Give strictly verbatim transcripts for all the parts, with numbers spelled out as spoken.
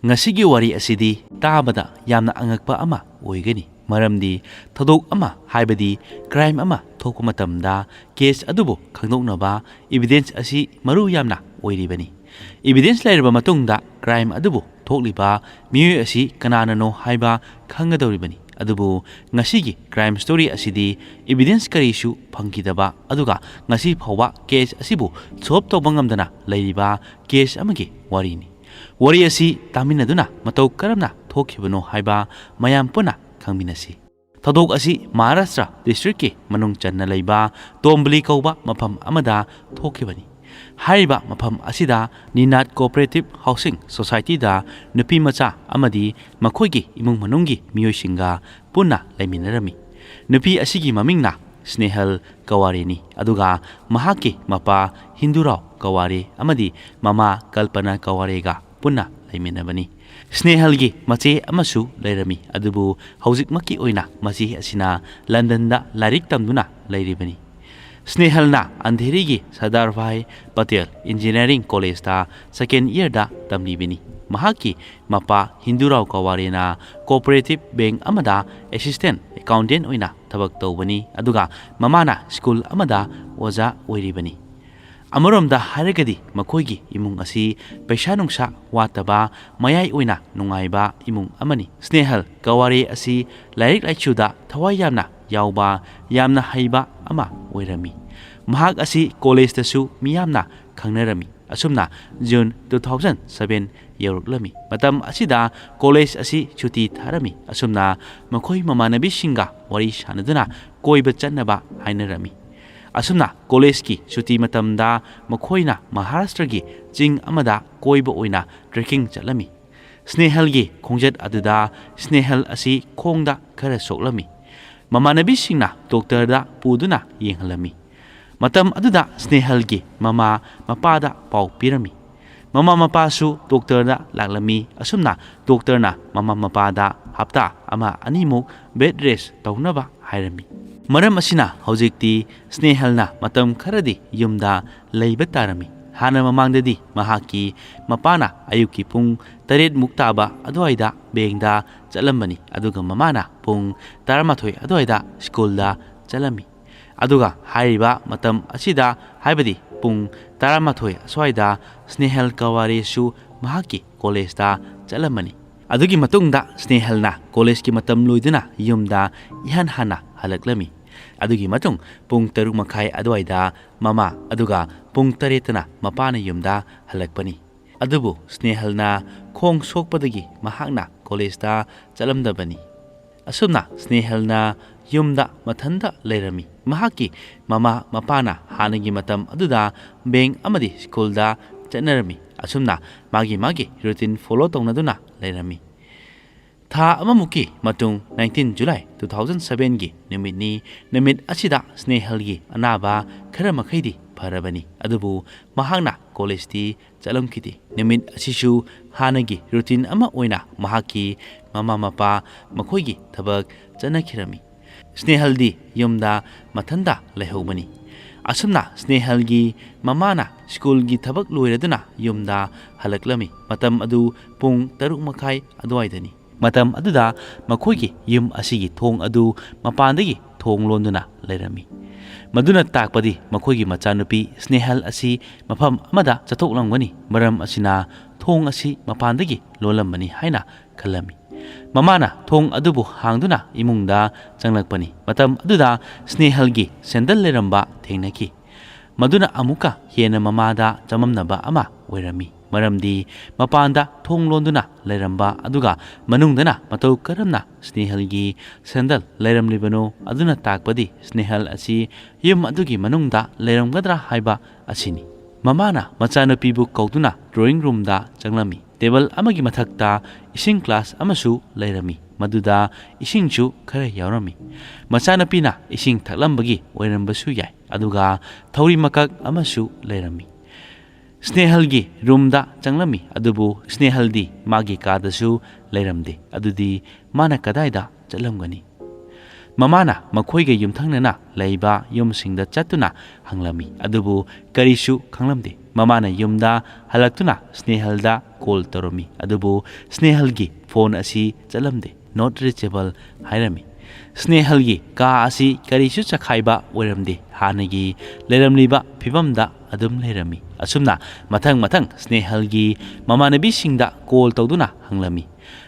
ꯉꯁꯤꯒꯤ ꯋꯥꯔꯤ ꯑꯁꯤꯗꯤ ꯇꯥꯕꯗ ꯌꯥꯝꯅ ꯑꯉꯛꯄ ꯑꯃ ꯑꯣꯏꯒꯅꯤ, ꯃꯔꯝꯗꯤ ꯊꯧꯗꯣꯛ ꯑꯃ, ꯍꯥꯏꯕꯗꯤ ꯀ꯭ꯔꯥꯏꯝ ꯑꯃ ꯊꯣꯛꯄ ꯃꯇꯝꯗ ꯀꯦꯁ ꯑꯗꯨꯕꯨ ꯈꯪꯗꯣꯛꯅꯕ ꯏꯕꯤꯗꯦꯟꯁ ꯑꯁꯤ ꯃꯔꯨ ꯌꯥꯝꯅ ꯑꯣꯏꯔꯤꯕꯅꯤ꯫ ꯏꯕꯤꯗꯦꯟꯁ ꯂꯩꯔꯕ ꯃꯇꯨꯡꯗ ꯀ꯭ꯔꯥꯏꯝ ꯑꯗꯨꯕꯨ ꯊꯣꯛꯂꯤꯕ ꯃꯤꯑꯣꯏ ꯑꯁꯤ ꯀꯅꯥꯅꯅꯣ ꯍꯥꯏꯕ ꯈꯪꯒꯗꯧꯔꯤꯕꯅꯤ꯫ ꯑꯗꯨꯕꯨ ꯉꯁꯤꯒꯤ ꯀ꯭ꯔꯥꯏꯝ ꯁ꯭ꯇꯣꯔꯤ ꯑꯁꯤꯗꯤ ꯏꯕꯤꯗꯦꯟꯁ ꯀꯔꯤꯁꯨ ꯐꯪꯈꯤꯗꯕ, ꯑꯗꯨꯒ ꯉꯁꯤ ꯐꯥꯎꯕ ꯀꯦꯁ ꯑꯁꯤꯕꯨ ꯁꯣꯜꯕ ꯇꯧꯕ ꯉꯝꯗꯅ ꯂꯩꯔꯤꯕ ꯀꯦꯁ ꯑꯃꯒꯤ ꯋꯥꯔꯤꯅꯤ꯫ ꯋꯥꯔꯤ ꯑꯁꯤ ꯇꯥꯃꯤꯟꯅꯗꯨꯅ ꯃꯇꯧ ꯀꯔꯝꯅ ꯊꯣꯛꯈꯤꯕꯅꯣ ꯍꯥꯏꯕ ꯃꯌꯥꯝ ꯄꯨꯟꯅ ꯈꯪꯃꯤꯟꯅꯁꯤ꯫ ꯊꯧꯗꯣꯛ ꯑꯁꯤ ꯃꯍꯥꯔꯥꯁꯇ꯭ꯔ ꯗꯤꯁꯇ꯭ꯔꯤꯛꯀꯤ ꯃꯅꯨꯡ ꯆꯟꯅ ꯂꯩꯕ ꯇꯣꯝꯕꯂꯤ ꯀꯧꯕ ꯃꯐꯝ ꯑꯃꯗ ꯊꯣꯛꯈꯤꯕꯅꯤ꯫ ꯍꯥꯏꯔꯤꯕ ꯃꯐꯝ ꯑꯁꯤꯗ ꯅꯤꯅꯥꯠ ꯀꯣꯑꯣꯄꯔꯦꯇꯤꯚ ꯍꯥꯎꯁꯤꯡ ꯁꯣꯁꯥꯏꯇꯤꯗ ꯅꯨꯄꯤ ꯃꯆꯥ ꯑꯃꯗꯤ ꯃꯈꯣꯏꯒꯤ ꯏꯃꯨꯡ ꯃꯅꯨꯡꯒꯤ ꯃꯤꯑꯣꯏꯁꯤꯡꯒ ꯄꯨꯟꯅ ꯂꯩꯃꯤꯟꯅꯔꯝꯃꯤ꯫ ꯅꯨꯄꯤ ꯑꯁꯤꯒꯤ ꯃꯃꯤꯡꯅ ꯁ꯭ꯅꯦꯍꯜ ꯀꯋꯥꯔꯦꯅꯤ, ꯑꯗꯨꯒ ꯃꯍꯥꯛꯀꯤ ꯃꯄꯥ ꯍꯤꯟꯗꯨꯔꯥꯎ ꯀꯋꯥꯔꯦ ꯑꯃꯗꯤ ꯃꯃꯥ ꯀꯜꯄꯅꯥ ꯀꯋꯥꯔꯦꯒ ꯄꯨꯟꯅ ꯂꯩꯃꯤꯟꯅꯕꯅꯤ꯫ ꯁ꯭ꯅꯦꯍꯜꯒꯤ ꯃꯆꯦ ꯑꯃꯁꯨ ꯂꯩꯔꯝꯃꯤ, ꯑꯗꯨꯕꯨ ꯍꯧꯖꯤꯛꯃꯛꯀꯤ ꯑꯣꯏꯅ ꯃꯆꯦ ꯑꯁꯤꯅ ꯂꯟꯗꯟꯗ ꯂꯥꯏꯔꯤꯛ ꯇꯝꯗꯨꯅ ꯂꯩꯔꯤꯕꯅꯤ꯫ ꯁ꯭ꯅꯦꯍꯜꯅ ꯑꯟꯙꯦꯔꯤꯒꯤ ꯁꯔꯗꯥꯔ ꯚꯥꯏ ꯄꯇꯦꯜ ꯏꯟꯖꯤꯅꯤꯌꯥꯔꯤꯡ ꯀꯣꯂꯦꯖꯇ ꯁꯦꯀꯦꯟ ꯏꯌꯔꯗ ꯇꯝꯂꯤꯕꯅꯤ꯫ ꯃꯍꯥꯛꯀꯤ ꯃꯄꯥ ꯍꯤꯟꯗꯨꯔꯥꯎ ꯀꯋꯥꯔꯦꯅ ꯀꯣꯑꯣꯄꯔꯦꯇꯤꯚ ꯕꯦꯡꯛ ꯑꯃꯗ ꯑꯦꯁꯤꯁꯇꯦꯟꯠ ꯑꯦꯀꯥꯎꯟꯇꯦꯟꯠ ꯑꯣꯏꯅ ꯊꯕꯛ ꯇꯧꯕꯅꯤ, ꯑꯗꯨꯒ ꯃꯃꯥꯅ ꯁ꯭ꯀꯨꯜ ꯑꯃꯗ ꯑꯣꯖꯥ ꯑꯣꯏꯔꯤꯕꯅꯤ꯫ ꯑꯃꯔꯣꯝꯗ ꯍꯥꯏꯔꯒꯗꯤ ꯃꯈꯣꯏꯒꯤ ꯏꯃꯨꯡ ꯑꯁꯤ ꯄꯩꯁꯥ ꯅꯨꯡꯁꯥ ꯋꯥꯠꯇꯕ ꯃꯌꯥꯏ ꯑꯣꯏꯅ ꯅꯨꯡꯉꯥꯏꯕ ꯏꯃꯨꯡ ꯑꯃꯅꯤ꯫ ꯁ꯭ꯅꯦꯍꯜ ꯀꯋꯥꯔꯦ ꯑꯁꯤ ꯂꯥꯏꯔꯤꯛ ꯂꯥꯏꯁꯨꯗ ꯊꯋꯥꯏ ꯌꯥꯝꯅ ꯌꯥꯎꯕ, ꯌꯥꯝꯅ ꯍꯩꯕ ꯑꯃ ꯑꯣꯏꯔꯝꯃꯤ꯫ ꯃꯍꯥꯛ ꯑꯁꯤ ꯀꯣꯂꯦꯖꯇꯁꯨ ꯃꯤꯌꯥꯝꯅ ꯈꯪꯅꯔꯝꯃꯤ꯫ ꯑꯁꯨꯝꯅ ꯖꯨꯟ two thousand seven ꯌꯧꯔꯛꯂꯝꯃꯤ꯫ ꯃꯇꯝ ꯑꯁꯤꯗ ꯀꯣꯂꯦꯖ ꯑꯁꯤ ꯁꯨꯇꯤ ꯊꯥꯔꯝꯃꯤ꯫ ꯑꯁꯨꯝꯅ ꯃꯈꯣꯏ ꯃꯃꯥꯟꯅꯕꯤꯁꯤꯡꯒ ꯋꯥꯔꯤ ꯁꯥꯟꯅꯗꯨꯅ ꯀꯣꯏꯕ ꯆꯠꯅꯕ ꯍꯥꯏꯅꯔꯝꯃꯤ꯫ ꯑꯁꯨꯝꯅ ꯀꯣꯂꯦꯖꯀꯤ ꯁꯨꯇꯤ ꯃꯇꯝꯗ ꯃꯈꯣꯏꯅ ꯃꯍꯥꯔꯥꯁꯇ꯭ꯔꯒꯤ ꯆꯤꯡ ꯑꯃꯗ ꯀꯣꯏꯕ ꯑꯣꯏꯅ ꯇ꯭ꯔꯦꯀꯤꯡ ꯆꯠꯂꯝꯃꯤ꯫ ꯁ꯭ꯅꯦꯍꯜꯒꯤ ꯈꯣꯡꯆꯠ ꯑꯗꯨꯗ ꯁ꯭ꯅꯦꯍꯜ ꯑꯁꯤ ꯈꯣꯡꯗ ꯈꯔ ꯁꯣꯛꯂꯝꯃꯤ꯫ ꯃꯃꯥꯟꯅꯕꯤꯁꯤꯡꯅ ꯗꯣꯛꯇꯔꯗ ꯄꯨꯗꯨꯅ ꯌꯦꯡꯍꯜꯂꯝꯃꯤ꯫ ꯃꯇꯝ ꯑꯗꯨꯗ ꯁ꯭ꯅꯦꯍꯜꯒꯤ ꯃꯃꯥ ꯃꯄꯥꯗ ꯄꯥꯎ ꯄꯤꯔꯝꯃꯤ꯫ ꯃꯃꯥ ꯃꯄꯥꯁꯨ ꯗꯣꯛꯇꯔꯗ ꯂꯥꯛꯂꯝꯃꯤ꯫ ꯑꯁꯨꯝꯅ ꯗꯣꯛꯇꯔꯅ ꯃꯃꯥ ꯃꯄꯥꯗ ꯍꯞꯇꯥ ꯑꯃ ꯑꯅꯤꯃꯨꯛ ꯕꯦꯗ ꯔꯦꯁ ꯇꯧꯅꯕ ꯍꯥꯏꯔꯝꯃꯤ꯫ ꯃꯔꯝ ꯑꯁꯤꯅ ꯍꯧꯖꯤꯛꯇꯤ ꯁ꯭ꯅꯦꯍꯜꯅ ꯃꯇꯝ ꯈꯔꯗꯤ ꯌꯨꯝꯗ ꯂꯩꯕ ꯇꯥꯔꯝꯃꯤ꯫ ꯍꯥꯟꯅ ꯃꯃꯥꯡꯗꯗꯤ ꯃꯍꯥꯛꯀꯤ ꯃꯄꯥꯅ ꯑꯌꯨꯛꯀꯤ ꯄꯨꯡ ꯇꯔꯦꯠ ꯃꯨꯛ ꯇꯥꯕ ꯑꯗꯨꯋꯥꯏꯗ ꯕꯦꯡꯗ ꯆꯠꯂꯝꯕꯅꯤ, ꯑꯗꯨꯒ ꯃꯃꯥꯅ ꯄꯨꯡ ꯇꯔꯥꯃꯥꯊꯣꯏ ꯑꯗꯨꯋꯥꯏꯗ ꯁ꯭ꯀꯨꯜꯗ ꯆꯠꯂꯝꯃꯤ꯫ ꯑꯗꯨꯒ ꯍꯥꯏꯔꯤꯕ ꯃꯇꯝ ꯑꯁꯤꯗ, ꯍꯥꯏꯕꯗꯤ ꯄꯨꯡ ꯇꯔꯥꯃꯥꯊꯣꯏ ꯑꯁ꯭ꯋꯥꯏꯗ, ꯁ꯭ꯅꯦꯍꯦꯜ ꯀꯋꯥꯔꯦꯁꯨ ꯃꯍꯥꯛꯀꯤ ꯀꯣꯂꯦꯖꯇ ꯆꯠꯂꯝꯕꯅꯤ꯫ ꯑꯗꯨꯒꯤ ꯃꯇꯨꯡꯗ ꯁ꯭ꯅꯦꯍꯦꯜꯅ ꯀꯣꯂꯦꯖꯀꯤ ꯃꯇꯝ ꯂꯣꯏꯗꯨꯅ ꯌꯨꯝꯗ ꯏꯍꯥꯟ ꯍꯥꯟꯅ ꯍꯜꯂꯛꯂꯝꯃꯤ꯫ ꯑꯗꯨꯒꯤ ꯃꯇꯨꯡ ꯄꯨꯡ ꯇꯔꯨꯛ ꯃꯈꯥꯏ ꯑꯗꯨꯋꯥꯏꯗ ꯃꯃꯥ, ꯑꯗꯨꯒ ꯄꯨꯡ ꯇꯔꯦꯠꯇꯅ ꯃꯄꯥꯅ ꯌꯨꯝꯗ ꯍꯜꯂꯛꯄꯅꯤ꯫ ꯑꯗꯨꯕꯨ ꯁ꯭ꯅꯦꯍꯦꯜꯅ ꯈꯣꯡ ꯁꯣꯛꯄꯗꯒꯤ ꯃꯍꯥꯛꯅ ꯀꯣꯂꯦꯖꯇ ꯆꯠꯂꯝꯗꯕꯅꯤ꯫ ꯑꯁꯨꯝꯅ ꯁ꯭ꯅꯦꯍꯦꯜꯅ ꯌꯨꯝꯗ ꯃꯊꯟꯇ ꯂꯩꯔꯝꯃꯤ꯫ ꯃꯍꯥꯛꯀꯤ ꯃꯃꯥ ꯃꯄꯥꯅ ꯍꯥꯟꯅꯒꯤ ꯃꯇꯝ ꯑꯗꯨꯗ ꯕꯦꯡ ꯑꯃꯗꯤ ꯁ꯭ꯀꯨꯜꯗ ꯆꯠꯅꯔꯝꯃꯤ꯫ ꯑꯁꯨꯝꯅ ꯃꯥꯒꯤ ꯃꯥꯒꯤ ꯔꯨꯇꯤꯟ ꯐꯣꯂꯣ ꯇꯧꯅꯗꯨꯅ ꯂꯩꯔꯝꯃꯤ꯫ ꯊꯥ ꯑꯃꯃꯨꯛꯀꯤ ꯃꯇꯨꯡ, nineteen July two thousand sevenꯒꯤ ꯅꯨꯃꯤꯠꯅꯤ꯫ ꯅꯨꯃꯤꯠ ꯑꯁꯤꯗ ꯁ꯭ꯅꯦꯍꯦꯜꯒꯤ ꯑꯅꯥꯕ ꯈꯔ ꯃꯈꯩꯗꯤ ꯐꯔꯕꯅꯤ, ꯑꯗꯨꯕꯨ ꯃꯍꯥꯛꯅ ꯀꯣꯂꯦꯖꯇꯤ ꯆꯠꯂꯝꯈꯤꯗꯦ꯫ ꯅꯨꯃꯤꯠ ꯑꯁꯤꯁꯨ ꯍꯥꯟꯅꯒꯤ ꯔꯨꯇꯤꯟ ꯑꯃ ꯑꯣꯏꯅ ꯃꯍꯥꯛꯀꯤ ꯃꯃꯥ ꯃꯄꯥ ꯃꯈꯣꯏꯒꯤ ꯊꯕꯛ ꯆꯠꯅꯈꯤꯔꯝꯃꯤ꯫ ꯁ꯭ꯅꯦꯍꯦꯜꯗꯤ ꯌꯨꯝꯗ ꯃꯊꯟꯇ ꯂꯩꯍꯧꯕꯅꯤ꯫ ꯑꯁꯨꯝꯅ ꯁ꯭ꯅꯦꯍꯦꯜꯒꯤ ꯃꯃꯥꯅ ꯁ꯭ꯀꯨꯜꯒꯤ ꯊꯕꯛ ꯂꯣꯏꯔꯗꯨꯅ ꯌꯨꯝꯗ ꯍꯜꯂꯛꯂꯝꯃꯤ꯫ ꯃꯇꯝ ꯑꯗꯨ ꯄꯨꯡ ꯇꯔꯨꯛ ꯃꯈꯥꯏ ꯑꯗꯨꯋꯥꯏꯗꯅꯤ꯫ ꯃꯇꯝ ꯑꯗꯨꯗ ꯃꯈꯣꯏꯒꯤ ꯌꯨꯝ ꯑꯁꯤꯒꯤ ꯊꯣꯡ ꯑꯗꯨ ꯃꯄꯥꯟꯗꯒꯤ ꯊꯣꯡ ꯂꯣꯟꯗꯨꯅ ꯂꯩꯔꯝꯃꯤ꯫ ꯃꯗꯨꯅ ꯇꯥꯛꯄꯗꯤ ꯃꯈꯣꯏꯒꯤ ꯃꯆꯥꯅꯨꯄꯤ ꯁ꯭ꯅꯦꯍꯦꯜ ꯑꯁꯤ ꯃꯐꯝ ꯑꯃꯗ ꯆꯠꯊꯣꯛꯂꯝꯒꯅꯤ, ꯃꯔꯝ ꯑꯁꯤꯅ ꯊꯣꯡ ꯑꯁꯤ ꯃꯄꯥꯟꯗꯒꯤ ꯂꯣꯜꯂꯝꯕꯅꯤ ꯍꯥꯏꯅ ꯈꯜꯂꯝꯃꯤ꯫ ꯃꯃꯥꯅ ꯊꯣꯡ ꯑꯗꯨꯕꯨ ꯍꯥꯡꯗꯨꯅ ꯏꯃꯨꯡꯗ ꯆꯪꯂꯛꯄꯅꯤ꯫ ꯃꯇꯝ ꯑꯗꯨꯗ ꯁ꯭ꯅꯦꯍꯦꯜꯒꯤ ꯁꯦꯟꯗꯜ ꯂꯩꯔꯝꯕ ꯊꯦꯡꯅꯈꯤ꯫ ꯃꯗꯨꯅ ꯑꯃꯨꯛꯀ ꯍꯦꯟꯅ ꯃꯃꯥꯗ ꯆꯃꯝꯅꯕ ꯑꯃ ꯑꯣꯏꯔꯝꯃꯤ, ꯃꯔꯝꯗꯤ ꯃꯄꯥꯟꯗ ꯊꯣꯡ ꯂꯣꯟꯗꯨꯅ ꯂꯩꯔꯝꯕ ꯑꯗꯨꯒ ꯃꯅꯨꯡꯗꯅ ꯃꯇꯧ ꯀꯔꯝꯅ ꯁ꯭ꯅꯦꯍꯦꯜꯒꯤ ꯁꯦꯟꯗꯜ ꯂꯩꯔꯝꯂꯤꯕꯅꯣ? ꯑꯗꯨꯅ ꯇꯥꯛꯄꯗꯤ ꯁ꯭ꯅꯦꯍꯦꯜ ꯑꯁꯤ ꯌꯨꯝ ꯑꯗꯨꯒꯤ ꯃꯅꯨꯡꯗ ꯂꯩꯔꯝꯒꯗ꯭ꯔꯥ ꯍꯥꯏꯕ ꯑꯁꯤꯅꯤ꯫ ꯃꯃꯥꯅ ꯃꯆꯥꯅꯨꯄꯤꯕꯨ ꯀꯧꯗꯨꯅ ꯗ꯭ꯔꯣꯌꯤꯡ ꯔꯨꯝꯗ ꯆꯪꯂꯝꯃꯤ꯫ ꯇꯦꯕꯜ ꯑꯃꯒꯤ ꯃꯊꯛꯇ ꯏꯁꯤꯡ ꯒ꯭ꯂꯥꯁ ꯑꯃꯁꯨ ꯂꯩꯔꯝꯃꯤ, ꯃꯗꯨꯗ ꯏꯁꯤꯡꯁꯨ ꯈꯔ ꯌꯥꯎꯔꯝꯃꯤ꯫ ꯃꯆꯥꯅꯨꯄꯤꯅ ꯏꯁꯤꯡ ꯊꯛꯂꯝꯕꯒꯤ ꯑꯣꯏꯔꯝꯕꯁꯨ ꯌꯥꯏ, ꯑꯗꯨꯒ ꯊꯧꯔꯤ ꯃꯀꯛ ꯑꯃꯁꯨ ꯂꯩꯔꯝꯃꯤ꯫ ꯁ꯭ꯅꯦꯍꯦꯜꯒꯤ ꯔꯨꯝꯗ ꯆꯪꯂꯝꯃꯤ, ꯑꯗꯨꯕꯨ ꯁ꯭ꯅꯦꯍꯦꯜꯗꯤ ꯃꯥꯒꯤ ꯀꯥꯗꯁꯨ ꯂꯩꯔꯝꯗꯦ꯫ ꯑꯗꯨꯗꯤ ꯃꯥꯅ ꯀꯗꯥꯏꯗ ꯆꯠꯂꯝꯒꯅꯤ? ꯃꯃꯥꯅ ꯃꯈꯣꯏꯒ ꯌꯨꯝꯊꯪꯅꯅ ꯂꯩꯕ ꯌꯨꯝꯁꯤꯡꯗ ꯆꯠꯇꯨꯅ ꯍꯪꯂꯝꯃꯤ, ꯑꯗꯨꯕꯨ ꯀꯔꯤꯁꯨ ꯈꯪꯂꯝꯗꯦ꯫ ꯃꯃꯥꯅ ꯌꯨꯝꯗ ꯍꯜꯂꯛꯇꯨꯅ ꯁ꯭ꯅꯦꯍꯜꯗ ꯀꯣꯜ ꯇꯧꯔꯝꯃꯤ, ꯑꯗꯨꯕꯨ ꯁ꯭ꯅꯦꯍꯜꯒꯤ ꯐꯣꯟ ꯑꯁꯤ ꯆꯠꯂꯝꯗꯦ, "Not reachable" ꯍꯥꯏꯔꯝꯃꯤ꯫ ꯁ꯭ꯅꯦꯍꯜꯒꯤ ꯀꯥ ꯑꯁꯤ ꯀꯔꯤꯁꯨ ꯆꯈꯥꯏꯕ ꯑꯣꯏꯔꯝꯗꯦ, ꯍꯥꯟꯅꯒꯤ ꯂꯩꯔꯝꯂꯤꯕ ꯐꯤꯕꯝꯗ ꯑꯗꯨꯝ ꯂꯩꯔꯝꯃꯤ꯫ ꯑꯁꯨꯝꯅ ꯃꯊꯪ ꯃꯊꯪ ꯁ꯭ꯅꯦꯍꯜꯒꯤ ꯃꯃꯥꯟꯅꯕꯤꯁꯤꯡꯗ ꯀꯣꯜ ꯇꯧꯗꯨꯅ ꯍꯪꯂꯝꯃꯤ꯫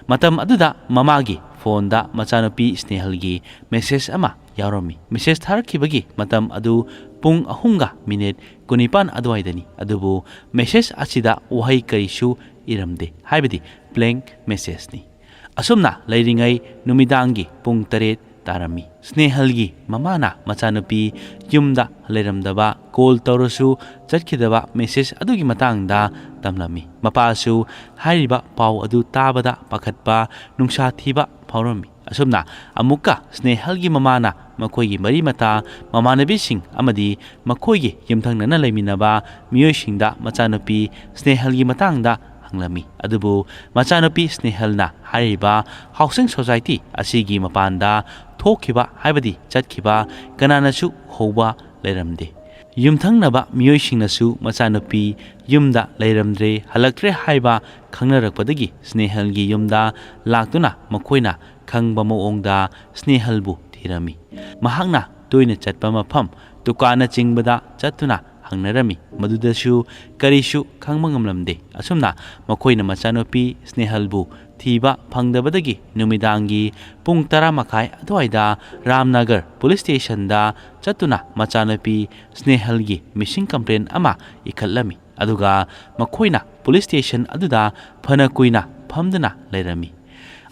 ꯃꯇꯝ ꯑꯗꯨꯗ ꯃꯃꯥꯒꯤ ꯐꯣꯟꯗ ꯃꯆꯥꯅꯨꯄꯤ ꯁ꯭ꯅꯦꯍꯜꯒꯤ ꯃꯦꯁꯦꯖ ꯑꯃ ꯌꯥꯎꯔꯝꯃꯤ꯫ ꯃꯦꯁꯦꯖ ꯊꯥꯔꯛꯈꯤꯕꯒꯤ ꯃꯇꯝ ꯑꯗꯨ ꯄꯨꯡ ꯑꯍꯨꯝꯒ ꯃꯤꯅꯤꯠ ꯀꯨꯟꯅꯤꯄꯥꯟ ꯑꯗꯨꯋꯥꯏꯗꯅꯤ, ꯑꯗꯨꯕꯨ ꯃꯦꯁꯦꯖ ꯑꯁꯤꯗ ꯋꯥꯍꯩ ꯀꯔꯤꯁꯨ ꯏꯔꯝꯗꯦ, ꯍꯥꯏꯕꯗꯤ ꯕ꯭ꯂꯦꯡ ꯃꯦꯁꯦꯖꯅꯤ꯫ ꯑꯁꯨꯝꯅ ꯂꯩꯔꯤꯉꯩ ꯅꯨꯃꯤꯗꯥꯡꯒꯤ ꯄꯨꯡ ꯇꯔꯦꯠ ꯇꯥꯔꯝꯃꯤ꯫ ꯁ꯭ꯅꯦꯍꯜꯒꯤ ꯃꯃꯥꯅ ꯃꯆꯥꯅꯨꯄꯤ ꯌꯨꯝꯗ ꯂꯩꯔꯝꯗꯕ, ꯀꯣꯜ ꯇꯧꯔꯁꯨ ꯆꯠꯈꯤꯗꯕ ꯃꯦꯁꯦꯖ ꯑꯗꯨꯒꯤ ꯃꯇꯥꯡꯗ ꯇꯝꯂꯝꯃꯤ꯫ ꯃꯄꯥꯁꯨ ꯍꯥꯏꯔꯤꯕ ꯄꯥꯎ ꯑꯗꯨ ꯇꯥꯕꯗ ꯄꯥꯈꯠꯄ, ꯅꯨꯡꯁꯥ ꯊꯤꯕ ꯐꯥꯎꯔꯝꯃꯤ꯫ ꯑꯁꯨꯝꯅ ꯑꯃꯨꯛꯀ ꯁ꯭ꯅꯦꯍꯜꯒꯤ ꯃꯃꯥꯅ ꯃꯈꯣꯏꯒꯤ ꯃꯔꯤ ꯃꯇꯥ, ꯃꯃꯥꯟꯅꯕꯤꯁꯤꯡ ꯑꯃꯗꯤ ꯃꯈꯣꯏꯒꯤ ꯌꯨꯝꯊꯪꯅꯅ ꯂꯩꯃꯤꯟꯅꯕ ꯃꯤꯑꯣꯏꯁꯤꯡꯗ ꯃꯆꯥꯅꯨꯄꯤ ꯁ꯭ꯅꯦꯍꯜꯒꯤ ꯃꯇꯥꯡꯗ ꯍꯪꯂꯝꯃꯤ꯫ ꯑꯗꯨꯕꯨ ꯃꯆꯥꯅꯨꯄꯤ ꯁ꯭ꯅꯦꯍꯜꯅ ꯍꯥꯏꯔꯤꯕ ꯍꯥꯎꯁꯤꯡ ꯁꯣꯁꯥꯏꯇꯤ ꯑꯁꯤꯒꯤ ꯃꯄꯥꯟꯗ ꯊꯣꯛꯈꯤꯕ, ꯍꯥꯏꯕꯗꯤ ꯆꯠꯈꯤꯕ, ꯀꯅꯥꯅꯁꯨ ꯎꯍꯧꯕ ꯂꯩꯔꯝꯗꯦ꯫ ꯌꯨꯝꯊꯪꯅꯕ ꯃꯤꯑꯣꯏꯁꯤꯡꯅꯁꯨ ꯃꯆꯥꯅꯨꯄꯤ ꯌꯨꯝꯗ ꯂꯩꯔꯝꯗ꯭ꯔꯦ, ꯍꯜꯂꯛꯇ꯭ꯔꯦ ꯍꯥꯏꯕ ꯈꯪꯅꯔꯛꯄꯗꯒꯤ ꯁ꯭ꯅꯦꯍꯜꯒꯤ ꯌꯨꯝꯗ ꯂꯥꯛꯇꯨꯅ ꯃꯈꯣꯏꯅ ꯈꯪꯕ ꯃꯑꯣꯡꯗ ꯁ꯭ꯅꯦꯍꯜꯕꯨ ꯊꯤꯔꯝꯃꯤ꯫ ꯃꯍꯥꯛꯅ ꯇꯣꯏꯅ ꯆꯠꯄ ꯃꯐꯝ, ꯗꯨꯀꯥꯟꯅꯆꯤꯡꯕꯗ ꯆꯠꯇꯨꯅ ꯍꯪꯅꯔꯝꯃꯤ꯫ ꯃꯗꯨꯗꯁꯨ ꯀꯔꯤꯁꯨ ꯈꯪꯕ ꯉꯝꯂꯝꯗꯦ꯫ ꯑꯁꯨꯝꯅ ꯃꯈꯣꯏꯅ ꯃꯆꯥꯅꯨꯄꯤ ꯁ꯭ꯅꯦꯍꯜꯕꯨ ꯊꯤꯕ ꯐꯪꯗꯕꯗꯒꯤ ꯅꯨꯃꯤꯗꯥꯡꯒꯤ ꯄꯨꯡ ꯇꯔꯥ ꯃꯈꯥꯏ ꯑꯗꯨꯋꯥꯏꯗ ꯔꯥꯝꯅꯒꯔ ꯄꯨꯂꯤꯁ ꯁ꯭ꯇꯦꯁꯟꯗ ꯆꯠꯇꯨꯅ ꯃꯆꯥꯅꯨꯄꯤ ꯁ꯭ꯅꯦꯍꯜꯒꯤ ꯃꯤꯁꯤꯡ ꯀꯝꯄ꯭ꯂꯦꯟ ꯑꯃ ꯏꯈꯠꯂꯝꯃꯤ꯫ ꯑꯗꯨꯒ ꯃꯈꯣꯏꯅ ꯄꯨꯂꯤꯁ ꯁ꯭ꯇꯦꯁꯟ ꯑꯗꯨꯗ ꯐꯅ ꯀꯨꯏꯅ ꯐꯝꯗꯨꯅ ꯂꯩꯔꯝꯃꯤ꯫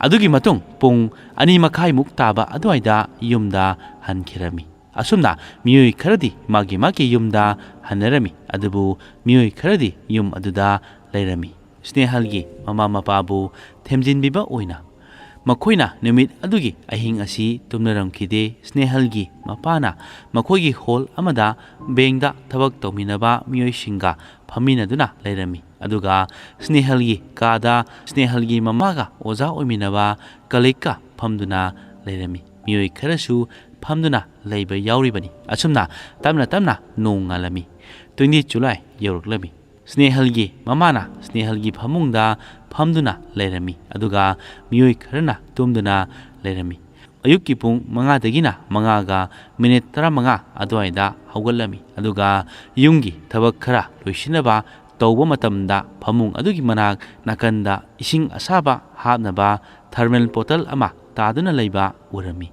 ꯑꯗꯨꯒꯤ ꯃꯇꯨꯡ ꯄꯨꯡ ꯑꯅꯤ ꯃꯈꯥꯏꯃꯨꯛ ꯇꯥꯕ ꯑꯗꯨꯋꯥꯏꯗ ꯌꯨꯝꯗ ꯍꯟꯈꯤꯔꯝꯃꯤ꯫ ꯑꯁꯨꯝꯅ ꯃꯤꯑꯣꯏ ꯈꯔꯗꯤ ꯃꯥꯒꯤ ꯃꯥꯒꯤ ꯌꯨꯝꯗ ꯍꯟꯅꯔꯝꯃꯤ, ꯑꯗꯨꯕꯨ ꯃꯤꯑꯣꯏ ꯈꯔꯗꯤ ꯌꯨꯝ ꯑꯗꯨꯗ ꯂꯩꯔꯝꯃꯤ꯫ ꯁ꯭ꯅꯦꯍꯜꯒꯤ ꯃꯃꯥ ꯃꯄꯥꯕꯨ ꯊꯦꯝꯖꯤꯟꯕꯤꯕ ꯑꯣꯏꯅ ꯃꯈꯣꯏꯅ ꯅꯨꯃꯤꯠ ꯑꯗꯨꯒꯤ ꯑꯍꯤꯡ ꯑꯁꯤ ꯇꯨꯝꯅꯔꯝꯈꯤꯗꯦ꯫ ꯁ꯭ꯅꯦꯍꯜꯒꯤ ꯃꯄꯥꯅ ꯃꯈꯣꯏꯒꯤ ꯍꯣꯜ ꯑꯃꯗ ꯕꯦꯡꯗ ꯊꯕꯛ ꯇꯧꯃꯤꯟꯅꯕ ꯃꯤꯑꯣꯏꯁꯤꯡꯒ ꯐꯝꯃꯤꯟꯅꯗꯨꯅ ꯂꯩꯔꯝꯃꯤ, ꯑꯗꯨꯒ ꯁ꯭ꯅꯦꯍꯜꯒꯤ ꯀꯥꯗ ꯁ꯭ꯅꯦꯍꯜꯒꯤ ꯃꯃꯥꯒ ꯑꯣꯖꯥ ꯑꯣꯏꯃꯤꯟꯅꯕ ꯀꯂꯤꯛꯀ ꯐꯝꯗꯨꯅ ꯂꯩꯔꯝꯃꯤ꯫ ꯃꯤꯑꯣꯏ ꯈꯔꯁꯨ ꯐꯝꯗꯨꯅ ꯂꯩꯕ ꯌꯥꯎꯔꯤꯕꯅꯤ꯫ ꯑꯁꯨꯝꯅ ꯇꯞꯅ ꯇꯞꯅ ꯅꯣꯡ ꯉꯥꯜꯂꯝꯃꯤ꯫ Twenty July ꯌꯧꯔꯛꯂꯝꯃꯤ꯫ ꯁ꯭ꯅꯦꯍꯜꯒꯤ ꯃꯃꯥꯅ ꯁ꯭ꯅꯦꯍꯜꯒꯤ ꯐꯃꯨꯡꯗ ꯐꯝꯗꯨꯅ ꯂꯩꯔꯝꯃꯤ, ꯑꯗꯨꯒ ꯃꯤꯑꯣꯏ ꯈꯔꯅ ꯇꯨꯝꯗꯨꯅ ꯂꯩꯔꯝꯃꯤ꯫ ꯑꯌꯨꯛꯀꯤ ꯄꯨꯡ ꯃꯉꯥꯗꯒꯤꯅ ꯃꯉꯥꯒ ꯃꯤꯅꯤꯠ ꯇꯔꯥꯃꯉꯥ ꯑꯗꯨꯋꯥꯏꯗ ꯍꯧꯒꯠꯂꯝꯃꯤ, ꯑꯗꯨꯒ ꯌꯨꯝꯒꯤ ꯊꯕꯛ ꯈꯔ ꯂꯣꯏꯁꯤꯟꯅꯕ ꯇꯧꯕ ꯃꯇꯝꯗ ꯐꯃꯨꯡ ꯑꯗꯨꯒꯤ ꯃꯅꯥꯛ ꯅꯥꯀꯟꯗ ꯏꯁꯤꯡ ꯑꯁꯥꯕ ꯍꯥꯞꯅꯕ ꯊꯔꯃꯦꯜ ꯕꯣꯇꯜ ꯑꯃ ꯇꯥꯗꯨꯅ ꯂꯩꯕ ꯎꯔꯝꯃꯤ꯫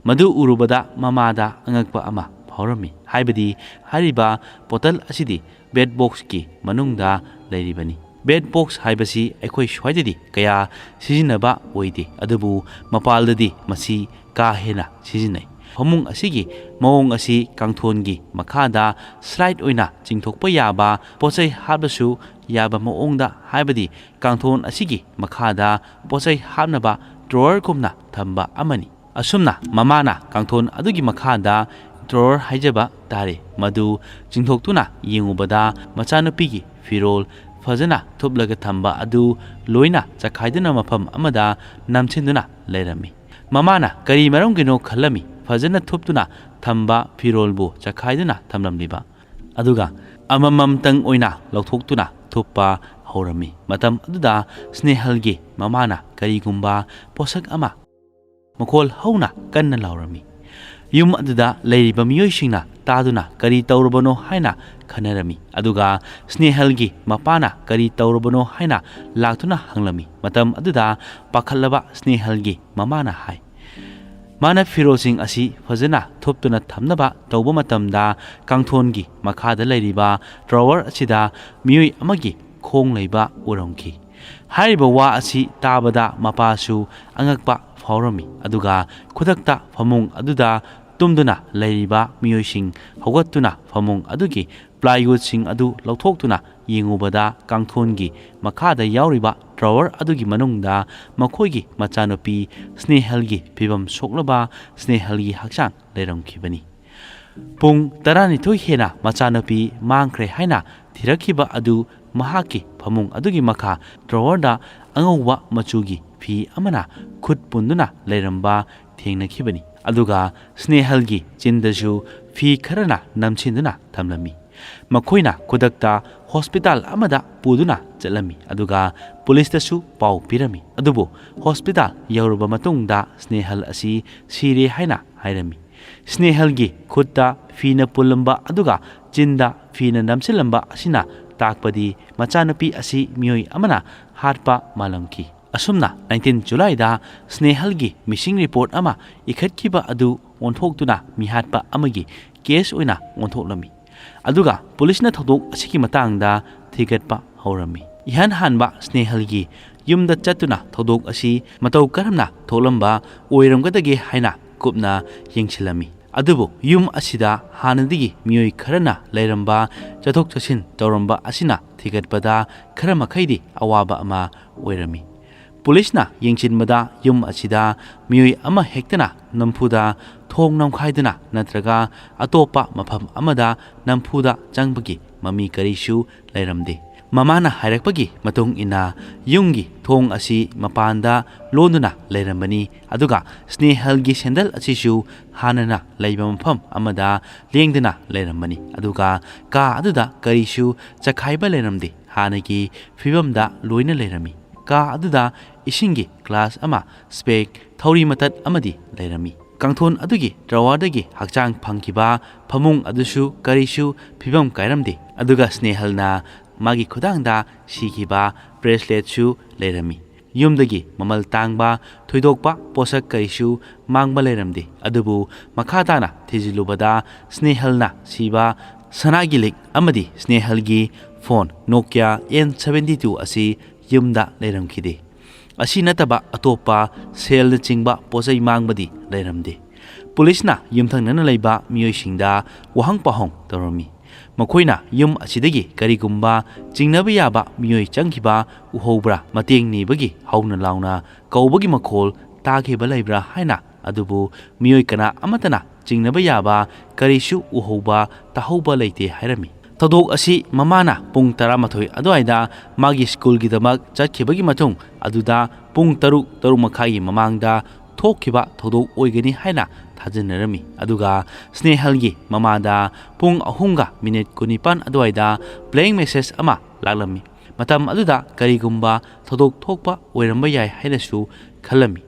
ꯃꯗꯨ ꯎꯔꯨꯕꯗ ꯃꯃꯥꯗ ꯑꯉꯛꯄ ꯑꯃ ꯐꯥꯎꯔꯝꯃꯤ, ꯍꯥꯏꯕꯗꯤ ꯍꯥꯏꯔꯤꯕ ꯕꯣꯇꯜ ꯑꯁꯤꯗꯤ ꯕꯦꯠ ꯕꯣꯛꯁꯀꯤ ꯃꯅꯨꯡꯗ ꯂꯩꯔꯤꯕꯅꯤ꯫ ꯕꯦꯠ ꯕꯣꯛꯁ ꯍꯥꯏꯕꯁꯤ ꯑꯩꯈꯣꯏ ꯁ꯭ꯋꯥꯏꯗꯗꯤ ꯀꯌꯥ ꯁꯤꯖꯤꯟꯅꯕ ꯑꯣꯏꯗꯦ, ꯑꯗꯨꯕꯨ ꯃꯄꯥꯜꯗꯗꯤ ꯃꯁꯤ ꯀꯥ ꯍꯦꯟꯅ ꯁꯤꯖꯤꯟꯅꯩ꯫ ꯐꯃꯨꯡ ꯑꯁꯤꯒꯤ ꯃꯑꯣꯡ ꯑꯁꯤ ꯀꯥꯡꯊꯣꯟꯒꯤ ꯃꯈꯥꯗ ꯁ꯭ꯂꯥꯏꯗ ꯑꯣꯏꯅ ꯆꯤꯡꯊꯣꯛꯄ ꯌꯥꯕ, ꯄꯣꯠꯆꯩ ꯍꯥꯞꯂꯁꯨ ꯌꯥꯕ ꯃꯑꯣꯡꯗ, ꯍꯥꯏꯕꯗꯤ ꯀꯥꯡꯊꯣꯟ ꯑꯁꯤꯒꯤ ꯃꯈꯥꯗ ꯄꯣꯠꯆꯩ ꯍꯥꯞꯅꯕ ꯗ꯭ꯔꯣꯋꯔꯒꯨꯝꯅ ꯊꯝꯕ ꯑꯃꯅꯤ꯫ ꯑꯁꯨꯝꯅ ꯃꯃꯥꯅ ꯀꯥꯡꯊꯣꯟ ꯑꯗꯨꯒꯤ ꯃꯈꯥꯗ ꯗ꯭ꯔꯣꯋꯔ ꯍꯥꯏꯖꯕ ꯇꯥꯔꯦ, ꯃꯗꯨ ꯆꯤꯡꯊꯣꯛꯇꯨꯅ ꯌꯦꯡꯉꯨꯕꯗ ꯃꯆꯥꯅꯨꯄꯤꯒꯤ ꯐꯤꯔꯣꯜ ꯐꯖꯅ ꯊꯨꯞꯂꯒ ꯊꯝꯕ ꯑꯗꯨ ꯂꯣꯏꯅ ꯆꯈꯥꯏꯗꯨꯅ ꯃꯐꯝ ꯑꯃꯗ ꯅꯝꯁꯤꯟꯗꯨꯅ ꯂꯩꯔꯝꯃꯤ꯫ ꯃꯃꯥꯅ ꯀꯔꯤ ꯃꯔꯝꯒꯤꯅꯣ ꯈꯜꯂꯝꯃꯤ, ꯐꯖꯅ ꯊꯨꯞꯇꯨꯅ ꯊꯝꯕ ꯐꯤꯔꯣꯜꯕꯨ ꯆꯈꯥꯏꯗꯨꯅ ꯊꯝꯂꯝꯂꯤꯕ, ꯑꯗꯨꯒ ꯑꯃꯃꯝꯇꯪ ꯑꯣꯏꯅ ꯂꯧꯊꯣꯛꯇꯨꯅ ꯊꯨꯞꯄ ꯍꯧꯔꯝꯃꯤ꯫ ꯃꯇꯝ ꯑꯗꯨꯗ ꯁ꯭ꯅꯦꯍꯜꯒꯤ ꯃꯃꯥꯅ ꯀꯔꯤꯒꯨꯝꯕ ꯄꯣꯠꯁꯛ ꯑꯃ ꯃꯈꯣꯜ ꯍꯧꯅ ꯀꯟꯅ ꯂꯥꯎꯔꯝꯃꯤ꯫ ꯌꯨꯝ ꯑꯗꯨꯗ ꯂꯩꯔꯤꯕ ꯃꯤꯑꯣꯏꯁꯤꯡꯅ ꯇꯥꯗꯨꯅ ꯀꯔꯤ ꯇꯧꯔꯕꯅꯣ ꯍꯥꯏꯅ ꯈꯟꯅꯔꯝꯃꯤ, ꯑꯗꯨꯒ ꯁ꯭ꯅꯦꯍꯜꯒꯤ ꯃꯄꯥꯅ ꯀꯔꯤ ꯇꯧꯔꯕꯅꯣ ꯍꯥꯏꯅ ꯂꯥꯛꯇꯨꯅ ꯍꯪꯂꯝꯃꯤ꯫ ꯃꯇꯝ ꯑꯗꯨꯗ ꯄꯥꯈꯠꯂꯕ ꯁ꯭ꯅꯦꯍꯜꯒꯤ ꯃꯃꯥꯅ ꯍꯥꯏ, ꯃꯥꯅ ꯐꯤꯔꯣꯜꯁꯤꯡ ꯑꯁꯤ ꯐꯖꯅ ꯊꯨꯞꯇꯨꯅ ꯊꯝꯅꯕ ꯇꯧꯕ ꯃꯇꯝꯗ ꯀꯥꯡꯊꯣꯟꯒꯤ ꯃꯈꯥꯗ ꯂꯩꯔꯤꯕ ꯗ꯭ꯔꯣꯋꯔ ꯑꯁꯤꯗ ꯃꯤꯑꯣꯏ ꯑꯃꯒꯤ ꯈꯣꯡ ꯂꯩꯕ ꯎꯔꯝꯈꯤ꯫ ꯍꯥꯏꯔꯤꯕ ꯋꯥ ꯑꯁꯤ ꯇꯥꯕꯗ ꯃꯄꯥꯁꯨ ꯑꯉꯛꯄ ꯐꯥꯎꯔꯝꯃꯤ, ꯑꯗꯨꯒ ꯈꯨꯗꯛꯇ ꯐꯃꯨꯡ ꯑꯗꯨꯗ ꯇꯨꯝꯗꯨꯅ ꯂꯩꯔꯤꯕ ꯃꯤꯑꯣꯏꯁꯤꯡ ꯍꯧꯒꯠꯇꯨꯅ ꯐꯃꯨꯡ ꯑꯗꯨꯒꯤ ꯄ꯭ꯂꯥꯏꯋꯨꯗꯁꯤꯡ ꯑꯗꯨ ꯂꯧꯊꯣꯛꯇꯨꯅ ꯌꯦꯡꯉꯨꯕꯗ ꯀꯥꯡꯊꯣꯟꯒꯤ ꯃꯈꯥꯗ ꯌꯥꯎꯔꯤꯕ ꯗ꯭ꯔꯣꯋꯔ ꯑꯗꯨꯒꯤ ꯃꯅꯨꯡꯗ ꯃꯈꯣꯏꯒꯤ ꯃꯆꯥꯅꯨꯄꯤ ꯁ꯭ꯅꯦꯍꯜꯒꯤ ꯐꯤꯕꯝ ꯁꯣꯛꯂꯕ ꯁ꯭ꯅꯦꯍꯜꯒꯤ ꯍꯛꯆꯥꯡ ꯂꯩꯔꯝꯈꯤꯕꯅꯤ꯫ ꯄꯨꯡ ꯇꯔꯥꯅꯤꯊꯣꯏ ꯍꯦꯟꯅ ꯃꯆꯥꯅꯨꯄꯤ ꯃꯥꯡꯈ꯭ꯔꯦ ꯍꯥꯏꯅ ꯊꯤꯔꯛꯈꯤꯕ ꯑꯗꯨ ꯃꯍꯥꯛꯀꯤ ꯐꯃꯨꯡ ꯑꯗꯨꯒꯤ ꯃꯈꯥ ꯗ꯭ꯔꯣꯋꯔꯗ ꯑꯉꯧꯕ ꯃꯆꯨꯒꯤ ꯐꯤ ꯑꯃꯅ ꯈꯨꯠ ꯄꯨꯟꯗꯨꯅ ꯂꯩꯔꯝꯕ ꯊꯦꯡꯅꯈꯤꯕꯅꯤ, ꯑꯗꯨꯒ ꯁ꯭ꯅꯦꯍꯜꯒꯤ ꯆꯤꯟꯗꯁꯨ ꯐꯤ ꯈꯔꯅ ꯅꯝꯁꯤꯟꯗꯨꯅ ꯊꯝꯂꯝꯃꯤ꯫ ꯃꯈꯣꯏꯅ ꯈꯨꯗꯛꯇ ꯍꯣꯁꯄꯤꯇꯥꯜ ꯑꯃꯗ ꯄꯨꯗꯨꯅ ꯆꯠꯂꯝꯃꯤ, ꯑꯗꯨꯒ ꯄꯨꯂꯤꯁꯇꯁꯨ ꯄꯥꯎ ꯄꯤꯔꯝꯃꯤ꯫ ꯑꯗꯨꯕꯨ ꯍꯣꯁꯄꯤꯇꯥꯜ ꯌꯧꯔꯕ ꯃꯇꯨꯡꯗ ꯁ꯭ꯅꯦꯍꯜ ꯑꯁꯤ ꯁꯤꯔꯦ ꯍꯥꯏꯅ ꯍꯥꯏꯔꯝꯃꯤ꯫ ꯁ꯭ꯅꯦꯍꯜꯒꯤ ꯈꯨꯠꯇ ꯐꯤꯅ ꯄꯨꯜꯂꯝꯕ ꯑꯗꯨꯒ ꯆꯤꯟꯗ ꯐꯤꯅ ꯅꯝꯁꯤꯜꯂꯝꯕ ꯑꯁꯤꯅ ꯇꯥꯛꯄꯗꯤ ꯃꯆꯥꯅꯨꯄꯤ ꯑꯁꯤ ꯃꯤꯑꯣꯏ ꯑꯃꯅ ꯍꯥꯠꯄ ꯃꯥꯜꯂꯝꯈꯤ꯫ ꯑꯁꯨꯝꯅ nineteen Julyꯗ ꯁ꯭ꯅꯦꯍꯜꯒꯤ ꯃꯤꯁꯤꯡ ꯔꯤꯄꯣꯔꯠ ꯑꯃ ꯏꯈꯠꯈꯤꯕ ꯑꯗꯨ ꯑꯣꯟꯊꯣꯛꯇꯨꯅ ꯃꯤꯍꯥꯠꯄ ꯑꯃꯒꯤ ꯀꯦꯁ ꯑꯣꯏꯅ ꯑꯣꯟꯊꯣꯛꯂꯝꯃꯤ꯫ ꯑꯗꯨꯒ ꯄꯨꯂꯤꯁꯅ ꯊꯧꯗꯣꯛ ꯑꯁꯤꯒꯤ ꯃꯇꯥꯡꯗ ꯊꯤꯒꯠꯄ ꯍꯧꯔꯝꯃꯤ꯫ ꯏꯍꯥꯟ ꯍꯥꯟꯕ ꯁ꯭ꯅꯦꯍꯜꯒꯤ ꯌꯨꯝꯗ ꯆꯠꯇꯨꯅ ꯊꯧꯗꯣꯛ ꯑꯁꯤ ꯃꯇꯧ ꯀꯔꯝꯅ ꯊꯣꯛꯂꯝꯕ ꯑꯣꯏꯔꯝꯒꯗꯒꯦ ꯍꯥꯏꯅ ꯀꯨꯞꯅ ꯌꯦꯡꯁꯤꯜꯂꯝꯃꯤ꯫ ꯑꯗꯨꯕꯨ ꯌꯨꯝ ꯑꯁꯤꯗ ꯍꯥꯟꯅꯗꯒꯤ ꯃꯤꯑꯣꯏ ꯈꯔꯅ ꯂꯩꯔꯝꯕ, ꯆꯠꯊꯣꯛ ꯆꯠꯁꯤꯟ ꯇꯧꯔꯝꯕ ꯑꯁꯤꯅ ꯊꯤꯒꯠꯄꯗ ꯈꯔ ꯃꯈꯩꯗꯤ ꯑꯋꯥꯕ ꯑꯃ ꯑꯣꯏꯔꯝꯃꯤ꯫ ꯄꯨꯂꯤꯁꯅ ꯌꯦꯡꯁꯤꯟꯕꯗ ꯌꯨꯝ ꯑꯁꯤꯗ ꯃꯤꯑꯣꯏ ꯑꯃ ꯍꯦꯛꯇꯅ ꯅꯝꯐꯨꯗ ꯊꯣꯡ ꯅꯝꯈꯥꯏꯗꯨꯅ ꯅꯠꯇ꯭ꯔꯒ ꯑꯇꯣꯞꯄ ꯃꯐꯝ ꯑꯃꯗ ꯅꯝꯐꯨꯗ ꯆꯪꯕꯒꯤ ꯃꯃꯤ ꯀꯔꯤꯁꯨ ꯂꯩꯔꯝꯗꯦ꯫ ꯃꯃꯥꯅ ꯍꯥꯏꯔꯛꯄꯒꯤ ꯃꯇꯨꯡ ꯏꯟꯅ ꯌꯨꯝꯒꯤ ꯊꯣꯡ ꯑꯁꯤ ꯃꯄꯥꯟꯗ ꯂꯣꯟꯗꯨꯅ ꯂꯩꯔꯝꯕꯅꯤ, ꯑꯗꯨꯒ ꯁ꯭ꯅꯦꯍꯜꯒꯤ ꯁꯦꯟꯗꯜ ꯑꯁꯤꯁꯨ ꯍꯥꯟꯅꯅ ꯂꯩꯕ ꯃꯐꯝ ꯑꯃꯗ ꯂꯦꯡꯗꯅ ꯂꯩꯔꯝꯕꯅꯤ, ꯑꯗꯨꯒ ꯀꯥ ꯑꯗꯨꯗ ꯀꯔꯤꯁꯨ ꯆꯈꯥꯏꯕ ꯂꯩꯔꯝꯗꯦ, ꯍꯥꯟꯅꯒꯤ ꯐꯤꯕꯝꯗ ꯂꯣꯏꯅ ꯂꯩꯔꯝꯃꯤ꯫ ꯀꯥ ꯑꯗꯨꯗ ꯏꯁꯤꯡꯒꯤ ꯒ꯭ꯂꯥꯁ ꯑꯃ, ꯁ꯭ꯄꯦꯛ, ꯊꯧꯔꯤ ꯃꯇꯠ ꯑꯃꯗꯤ ꯂꯩꯔꯝꯃꯤ꯫ ꯀꯥꯡꯊꯣꯟ ꯑꯗꯨꯒꯤ ꯗ꯭ꯔꯋꯥꯔꯗꯒꯤ ꯍꯛꯆꯥꯡ ꯐꯪꯈꯤꯕ ꯐꯃꯨꯡ ꯑꯗꯨꯁꯨ ꯀꯔꯤꯁꯨ ꯐꯤꯕꯝ ꯀꯥꯏꯔꯝꯗꯦ, ꯑꯗꯨꯒ ꯁ꯭ꯅꯦꯍꯜꯅ ꯃꯥꯒꯤ ꯈꯨꯗꯥꯡꯗ ꯁꯤꯈꯤꯕ ꯕ꯭ꯔꯦꯁꯂꯦꯠꯁꯨ ꯂꯩꯔꯝꯃꯤ꯫ ꯌꯨꯝꯗꯒꯤ ꯃꯃꯜ ꯇꯥꯡꯕ ꯊꯣꯏꯗꯣꯛꯄ ꯄꯣꯠꯁꯛ ꯀꯔꯤꯁꯨ ꯃꯥꯡꯕ ꯂꯩꯔꯝꯗꯦ꯫ ꯑꯗꯨꯕꯨ ꯃꯈꯥ ꯇꯥꯅ ꯊꯤꯖꯤꯜꯂꯨꯕꯗ ꯁ꯭ꯅꯦꯍꯜꯅ ꯁꯤꯕ ꯁꯅꯥꯒꯤ ꯂꯤꯛ ꯑꯃꯗꯤ ꯁ꯭ꯅꯦꯍꯜꯒꯤ phone Nokia N seventy two ꯑꯁꯤ ꯌꯨꯝꯗ ꯂꯩꯔꯝꯈꯤꯗꯦ꯫ ꯑꯁꯤ ꯅꯠꯇꯕ ꯑꯇꯣꯞꯄ ꯁꯦꯜꯅꯆꯤꯡꯕ ꯄꯣꯠꯆꯩ ꯃꯥꯡꯕꯗꯤ ꯂꯩꯔꯝꯗꯦ꯫ ꯄꯨꯂꯤꯁꯅ ꯌꯨꯝꯊꯪꯅꯅ ꯂꯩꯕ ꯃꯤꯑꯣꯏꯁꯤꯡꯗ ꯋꯥꯍꯪ ꯄꯥꯎꯍꯪ ꯇꯧꯔꯝꯃꯤ꯫ ꯃꯈꯣꯏꯅ ꯌꯨꯝ ꯑꯁꯤꯗꯒꯤ ꯀꯔꯤꯒꯨꯝꯕ ꯆꯤꯡꯅꯕ ꯌꯥꯕ ꯃꯤꯑꯣꯏ ꯆꯪꯈꯤꯕ ꯎꯍꯧꯕ꯭ꯔꯥ, ꯃꯇꯦꯡ ꯅꯤꯕꯒꯤ ꯍꯧꯅ ꯂꯥꯎꯅ ꯀꯧꯕꯒꯤ ꯃꯈꯣꯜ ꯇꯥꯈꯤꯕ ꯂꯩꯕ꯭ꯔꯥ ꯍꯥꯏꯅ꯫ ꯑꯗꯨꯕꯨ ꯃꯤꯑꯣꯏ ꯀꯅꯥ ꯑꯃꯠꯇꯅ ꯆꯤꯡꯅꯕ ꯌꯥꯕ ꯀꯔꯤꯁꯨ ꯎꯍꯧꯕ, ꯇꯥꯍꯧꯕ ꯂꯩꯇꯦ ꯍꯥꯏꯔꯝꯃꯤ꯫ ꯊꯧꯗꯣꯛ ꯑꯁꯤ ꯃꯃꯥꯅ ꯄꯨꯡ ꯇꯔꯥꯃꯥꯊꯣꯏ ꯑꯗꯨꯋꯥꯏꯗ ꯃꯥꯒꯤ ꯁ꯭ꯀꯨꯜꯒꯤꯗꯃꯛ ꯆꯠꯈꯤꯕꯒꯤ ꯃꯇꯨꯡ ꯑꯗꯨꯗ ꯄꯨꯡ ꯇꯔꯨꯛ, ꯇꯔꯨꯛ ꯃꯈꯥꯏꯒꯤ ꯃꯃꯥꯡꯗ ꯊꯣꯛꯈꯤꯕ ꯊꯧꯗꯣꯛ ꯑꯣꯏꯒꯅꯤ ꯍꯥꯏꯅ ꯊꯥꯖꯅꯔꯝꯃꯤ꯫ ꯑꯗꯨꯒ ꯁ꯭ꯅꯦꯍꯜꯒꯤ ꯃꯃꯥꯗ ꯄꯨꯡ ꯑꯍꯨꯝꯒ ꯃꯤꯅꯤꯠ ꯀꯨꯟꯅꯤꯄꯥꯟ ꯑꯗꯨꯋꯥꯏꯗ blank message ꯑꯃ ꯂꯥꯛꯂꯝꯃꯤ꯫ ꯃꯇꯝ ꯑꯗꯨꯗ ꯀꯔꯤꯒꯨꯝꯕ ꯊꯧꯗꯣꯛ ꯊꯣꯛꯄ ꯑꯣꯏꯔꯝꯕ ꯌꯥꯏ ꯍꯥꯏꯅꯁꯨ ꯈꯜꯂꯝꯃꯤ꯫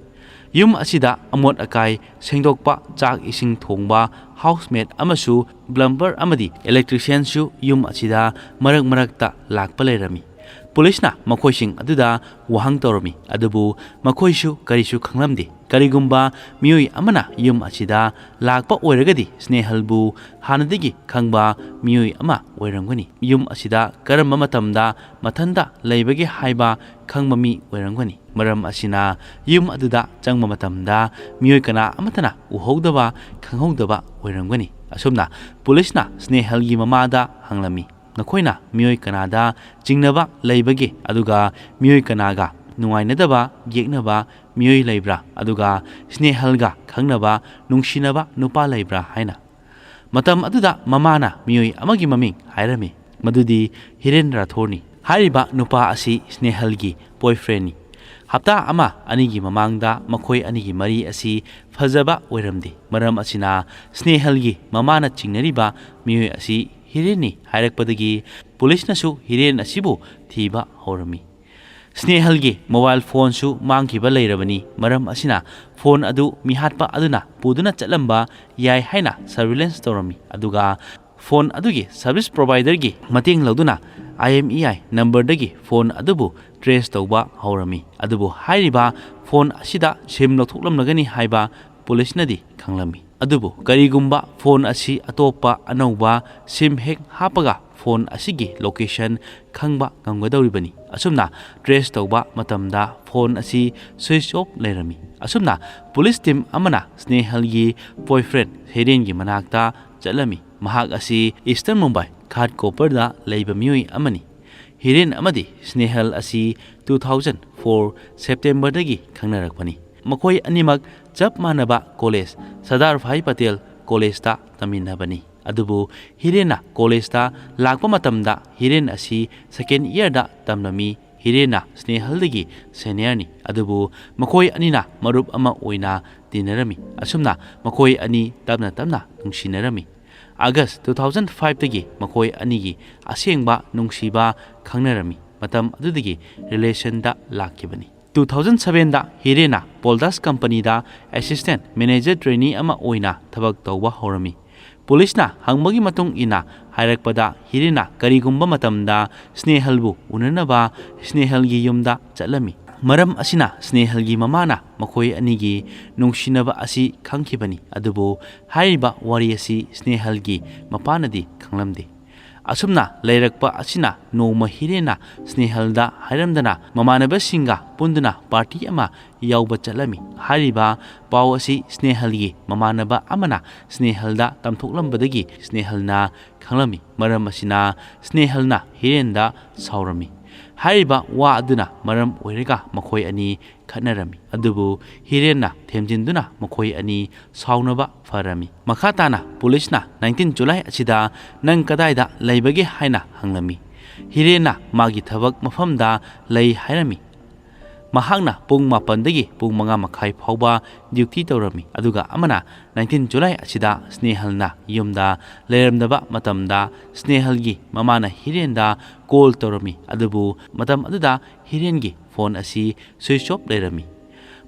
ꯌꯨꯝ ꯑꯁꯤꯗ ꯑꯃꯣꯠ ꯑꯀꯥꯏ ꯁꯦꯡꯗꯣꯛꯄ, ꯆꯥꯛ ꯏꯁꯤꯡ ꯊꯣꯡꯕ, housemaid ꯑꯃꯁꯨ plumber ꯑꯃꯗꯤ electricianꯁꯨ ꯌꯨꯝ ꯑꯁꯤꯗ ꯃꯔꯛ ꯃꯔꯛꯇ ꯂꯥꯛꯄ ꯂꯩꯔꯝꯃꯤ꯫ ꯄꯨꯂꯤꯁꯅ ꯃꯈꯣꯏꯁꯤꯡ ꯑꯗꯨꯗ ꯋꯥꯍꯪ ꯇꯧꯔꯝꯃꯤ, ꯑꯗꯨꯕꯨ ꯃꯈꯣꯏꯁꯨ ꯀꯔꯤꯁꯨ ꯈꯪꯂꯝꯗꯦ꯫ ꯀꯔꯤꯒꯨꯝꯕ ꯃꯤꯑꯣꯏ ꯑꯃꯅ ꯌꯨꯝ ꯑꯁꯤꯗ ꯂꯥꯛꯄ ꯑꯣꯏꯔꯒꯗꯤ ꯁ꯭ꯅꯦꯍꯜꯕꯨ ꯍꯥꯟꯅꯗꯒꯤ ꯈꯪꯕ ꯃꯤꯑꯣꯏ ꯑꯃ ꯑꯣꯏꯔꯝꯒꯅꯤ꯫ ꯌꯨꯝ ꯑꯁꯤꯗ ꯀꯔꯝꯕ ꯃꯇꯝꯗ ꯃꯊꯟꯇ ꯂꯩꯕꯒꯦ ꯍꯥꯏꯕ ꯈꯪꯕ ꯃꯤ ꯑꯣꯏꯔꯝꯒꯅꯤ꯫ ꯃꯔꯝ ꯑꯁꯤꯅ ꯌꯨꯝ ꯑꯗꯨꯗ ꯆꯪꯕ ꯃꯇꯝꯗ ꯃꯤꯑꯣꯏ ꯀꯅꯥ ꯑꯃꯠꯇꯅ ꯎꯍꯧꯗꯕ, ꯈꯪꯍꯧꯗꯕ ꯑꯣꯏꯔꯝꯒꯅꯤ꯫ ꯑꯁꯨꯝꯅ ꯄꯨꯂꯤꯁꯅ ꯁ꯭ꯅꯦꯍꯜꯒꯤ ꯃꯃꯥꯗ ꯍꯪꯂꯝꯃꯤ, "ꯅꯈꯣꯏꯅ ꯃꯤꯑꯣꯏ ꯀꯅꯥꯗ ꯆꯤꯡꯅꯕ ꯂꯩꯕꯒꯦ? ꯑꯗꯨꯒ ꯃꯤꯑꯣꯏ ꯀꯅꯥꯒ ꯅꯨꯡꯉꯥꯏꯅꯗꯕ, ꯌꯦꯛꯅꯕ ꯃꯤꯑꯣꯏ ꯂꯩꯕ꯭ꯔꯥ? ꯑꯗꯨꯒ ꯁ꯭ꯅꯦꯍꯜꯒ ꯈꯪꯅꯕ, ꯅꯨꯡꯁꯤꯅꯕ ꯅꯨꯄꯥ ꯂꯩꯕ꯭ꯔꯥ?" ꯍꯥꯏꯅ꯫ ꯃꯇꯝ ꯑꯗꯨꯗ ꯃꯃꯥꯅ ꯃꯤꯑꯣꯏ ꯑꯃꯒꯤ ꯃꯃꯤꯡ ꯍꯥꯏꯔꯝꯃꯤ, ꯃꯗꯨꯗꯤ ꯍꯤꯔꯦꯟ ꯔꯥꯊꯣꯔꯅꯤ꯫ ꯍꯥꯏꯔꯤꯕ ꯅꯨꯄꯥ ꯑꯁꯤ ꯁ꯭ꯅꯦꯍꯜꯒꯤ boyfriendꯅꯤ꯫ ꯍꯞꯇꯥ ꯑꯃ ꯑꯅꯤꯒꯤ ꯃꯃꯥꯡꯗ ꯃꯈꯣꯏ ꯑꯅꯤꯒꯤ ꯃꯔꯤ ꯑꯁꯤ ꯐꯖꯕ ꯑꯣꯏꯔꯝꯗꯦ꯫ ꯃꯔꯝ ꯑꯁꯤꯅ ꯁ꯭ꯅꯦꯍꯜꯒꯤ ꯃꯃꯥꯅ ꯆꯤꯡꯅꯔꯤꯕ ꯃꯤꯑꯣꯏ ꯑꯁꯤ ꯍꯤꯔꯦꯟꯅꯤ ꯍꯥꯏꯔꯛꯄꯗꯒꯤ ꯄꯨꯂꯤꯁꯅꯁꯨ ꯍꯤꯔꯦꯟ ꯑꯁꯤꯕꯨ ꯊꯤꯕ ꯍꯧꯔꯝꯃꯤ꯫ ꯁ꯭ꯅꯦꯍꯜꯒꯤ mobile phoneꯁꯨ ꯃꯥꯡꯈꯤꯕ ꯂꯩꯔꯕꯅꯤ꯫ ꯃꯔꯝ ꯑꯁꯤꯅ phone ꯑꯗꯨ ꯃꯤꯍꯥꯠꯄ ꯑꯗꯨꯅ ꯄꯨꯗꯨꯅ ꯆꯠꯂꯝꯕ ꯌꯥꯏ ꯍꯥꯏꯅ surveillance ꯇꯧꯔꯝꯃꯤ꯫ ꯑꯗꯨꯒ phone ꯑꯗꯨꯒꯤ service providerꯒꯤ ꯃꯇꯦꯡ ꯂꯧꯗꯨꯅ IMEI numberꯗꯒꯤ phone ꯑꯗꯨꯕꯨ trace ꯇꯧꯕ ꯍꯧꯔꯝꯃꯤ꯫ ꯑꯗꯨꯕꯨ ꯍꯥꯏꯔꯤꯕ phone ꯑꯁꯤꯗ SIM ꯂꯧꯊꯣꯛꯂꯝꯂꯒꯅꯤ ꯍꯥꯏꯕ ꯄꯨꯂꯤꯁꯅꯗꯤ ꯈꯪꯂꯝꯃꯤ꯫ ꯑꯗꯨꯕꯨ ꯀꯔꯤꯒꯨꯝꯕ phone ꯑꯁꯤ ꯑꯇꯣꯞꯄ ꯑꯅꯧꯕ SIM ꯍꯦꯛ ꯍꯥꯞꯄꯒ phone ꯑꯁꯤꯒꯤ location ꯈꯪꯕ ꯉꯝꯒꯗꯧꯔꯤꯕꯅꯤ꯫ ꯑꯁꯨꯝꯅ trace ꯇꯧꯕ ꯃꯇꯝꯗ phone ꯑꯁꯤ switch off ꯂꯩꯔꯝꯃꯤ꯫ ꯑꯁꯨꯝꯅ police team ꯑꯃꯅ ꯁ꯭ꯅꯦꯍꯜꯒꯤ boyfriend ꯍꯤꯔꯦꯟꯒꯤ ꯃꯅꯥꯛꯇ ꯆꯠꯂꯝꯃꯤ꯫ ꯃꯍꯥꯛ ꯑꯁꯤ Eastern Mumbai Ghatkopparꯗ ꯂꯩꯕ ꯃꯤꯑꯣꯏ ꯑꯃꯅꯤ꯫ ꯍꯤꯔꯦꯟ ꯑꯃꯗꯤ ꯁ꯭ꯅꯦꯍꯜ ꯑꯁꯤ two thousand four Septemberꯗꯒꯤ ꯈꯪꯅꯔꯛꯄꯅꯤ꯫ ꯃꯈꯣꯏ ꯑꯅꯤꯃꯛ ꯆꯞ ꯃꯥꯟꯅꯕ college, ꯁꯔꯗꯥꯔ ꯚꯥꯏ ꯄꯇꯦꯜ collegeꯇ ꯇꯝꯃꯤꯟꯅꯕꯅꯤ꯫ ꯑꯗꯨꯕꯨ ꯍꯤꯔꯦꯟꯅ collegeꯇ ꯂꯥꯛꯄ ꯃꯇꯝꯗ ꯍꯤꯔꯦꯟ ꯑꯁꯤ second yearꯗ ꯇꯝꯂꯝꯃꯤ꯫ ꯍꯤꯔꯦꯟꯅ ꯁ꯭ꯅꯦꯍꯜꯗꯒꯤ ꯁꯦꯅꯤꯌꯔꯅꯤ, ꯑꯗꯨꯕꯨ ꯃꯈꯣꯏ ꯑꯅꯤꯅ ꯃꯔꯨꯞ ꯑꯃ ꯑꯣꯏꯅ ꯇꯤꯟꯅꯔꯝꯃꯤ꯫ ꯑꯁꯨꯝꯅ ꯃꯈꯣꯏ ꯑꯅꯤ ꯇꯞꯅ ꯇꯞꯅ ꯅꯨꯡꯁꯤꯅꯔꯝꯃꯤ꯫ ꯑꯥꯒꯁ two thousand fiveꯇꯒꯤ ꯃꯈꯣꯏ ꯑꯅꯤꯒꯤ ꯑꯁꯦꯡꯕ ꯅꯨꯡꯁꯤꯕ ꯈꯪꯅꯔꯝꯃꯤ꯫ ꯃꯇꯝ ꯑꯗꯨꯗꯒꯤ ꯔꯤꯂꯦꯁꯟꯗ ꯂꯥꯛꯈꯤꯕꯅꯤ꯫ Two thousand sevenꯗ ꯍꯤꯔꯦꯟꯅ ꯄꯣꯜꯗꯥꯁ ꯀꯝꯄꯅꯤꯗ ꯑꯦꯁꯤꯁꯇꯦꯟ ꯃꯦꯅꯦꯖꯔ ꯇ꯭ꯔꯦꯅꯤ ꯑꯃ ꯑꯣꯏꯅ ꯊꯕꯛ ꯇꯧꯕ ꯍꯧꯔꯝꯃꯤ꯫ ꯄꯨꯂꯤꯁꯅ ꯍꯪꯕꯒꯤ ꯃꯇꯨꯡ ꯏꯟꯅ ꯍꯥꯏꯔꯛꯄꯗ, ꯍꯤꯔꯦꯟꯅ ꯀꯔꯤꯒꯨꯝꯕ ꯃꯇꯝꯗ ꯁ꯭ꯅꯦꯍꯜꯕꯨ ꯎꯅꯅꯕ ꯁ꯭ꯅꯦꯍꯜꯒꯤ ꯌꯨꯝꯗ ꯆꯠꯂꯝꯃꯤ꯫ ꯃꯔꯝ ꯑꯁꯤꯅ ꯁ꯭ꯅꯦꯍꯜꯒꯤ ꯃꯃꯥꯅ ꯃꯈꯣꯏ ꯑꯅꯤꯒꯤ ꯅꯨꯡꯁꯤꯅꯕ ꯑꯁꯤ ꯈꯪꯈꯤꯕꯅꯤ, ꯑꯗꯨꯕꯨ ꯍꯥꯏꯔꯤꯕ ꯋꯥꯔꯤ ꯑꯁꯤ ꯁ꯭ꯅꯦꯍꯜꯒꯤ ꯃꯄꯥꯅꯗꯤ ꯈꯪꯂꯝꯗꯦ꯫ ꯑꯁꯨꯝꯅ ꯂꯩꯔꯛꯄ ꯑꯁꯤꯅ ꯅꯣꯡꯃ ꯍꯤꯔꯦꯟꯅ ꯁ꯭ꯅꯦꯍꯜꯗ ꯍꯥꯏꯔꯝꯗꯅ ꯃꯃꯥꯟꯅꯕꯁꯤꯡꯒ ꯄꯨꯟꯗꯨꯅ ꯄꯥꯔꯇꯤ ꯑꯃ ꯌꯥꯎꯕ ꯆꯠꯂꯝꯃꯤ꯫ ꯍꯥꯏꯔꯤꯕ ꯄꯥꯎ ꯑꯁꯤ ꯁ꯭ꯅꯦꯍꯜꯒꯤ ꯃꯃꯥꯟꯅꯕ ꯑꯃꯅ ꯁ꯭ꯅꯦꯍꯜꯗ ꯇꯝꯊꯣꯛꯂꯝꯕꯗꯒꯤ ꯁ꯭ꯅꯦꯍꯜꯅ ꯈꯪꯂꯝꯃꯤ꯫ ꯃꯔꯝ ꯑꯁꯤꯅ ꯁ꯭ꯅꯦꯍꯜꯅ ꯍꯤꯔꯦꯟꯗ ꯁꯥꯎꯔꯝꯃꯤ꯫ ꯍꯥꯏꯔꯤꯕ ꯋꯥ ꯑꯗꯨꯅ ꯃꯔꯝ ꯑꯣꯏꯔꯒ ꯃꯈꯣꯏ ꯑꯅꯤ ꯈꯠꯅꯔꯝꯃꯤ꯫ ꯑꯗꯨꯕꯨ ꯍꯤꯔꯦꯟꯅ ꯊꯦꯝꯖꯤꯟꯗꯨꯅ ꯃꯈꯣꯏ ꯑꯅꯤ ꯁꯥꯎꯅꯕ ꯐꯔꯝꯃꯤ꯫ ꯃꯈꯥ ꯇꯥꯅ ꯄꯨꯂꯤꯁꯅ nineteen July ꯑꯁꯤꯗ "ꯅꯪ ꯀꯗꯥꯏꯗ ꯂꯩꯕꯒꯦ?" ꯍꯥꯏꯅ ꯍꯪꯂꯝꯃꯤ꯫ ꯍꯤꯔꯦꯟꯅ ꯃꯥꯒꯤ ꯊꯕꯛ ꯃꯐꯝꯗ ꯂꯩ ꯍꯥꯏꯔꯝꯃꯤ꯫ ꯃꯍꯥꯛꯅ ꯄꯨꯡ ꯃꯥꯄꯟꯗꯒꯤ ꯄꯨꯡ ꯃꯉꯥ ꯃꯈꯥꯏ ꯐꯥꯎꯕ ꯗ꯭ꯌꯨꯇꯤ ꯇꯧꯔꯝꯃꯤ꯫ ꯑꯗꯨꯒ ꯑꯃꯅ nineteen July ꯑꯁꯤꯗ ꯁ꯭ꯅꯦꯍꯜꯅ ꯌꯨꯝꯗ ꯂꯩꯔꯝꯗꯕ ꯃꯇꯝꯗ ꯁ꯭ꯅꯦꯍꯜꯒꯤ ꯃꯃꯥꯅ ꯍꯤꯔꯦꯟꯗ ꯀꯣꯜ ꯇꯧꯔꯝꯃꯤ꯫ ꯑꯗꯨꯕꯨ ꯃꯇꯝ ꯑꯗꯨꯗ ꯍꯤꯔꯦꯟꯒꯤ ꯐꯣꯟ ꯑꯁꯤ ꯁ꯭ꯋꯤꯆ ꯑꯣꯐ ꯂꯩꯔꯝꯃꯤ꯫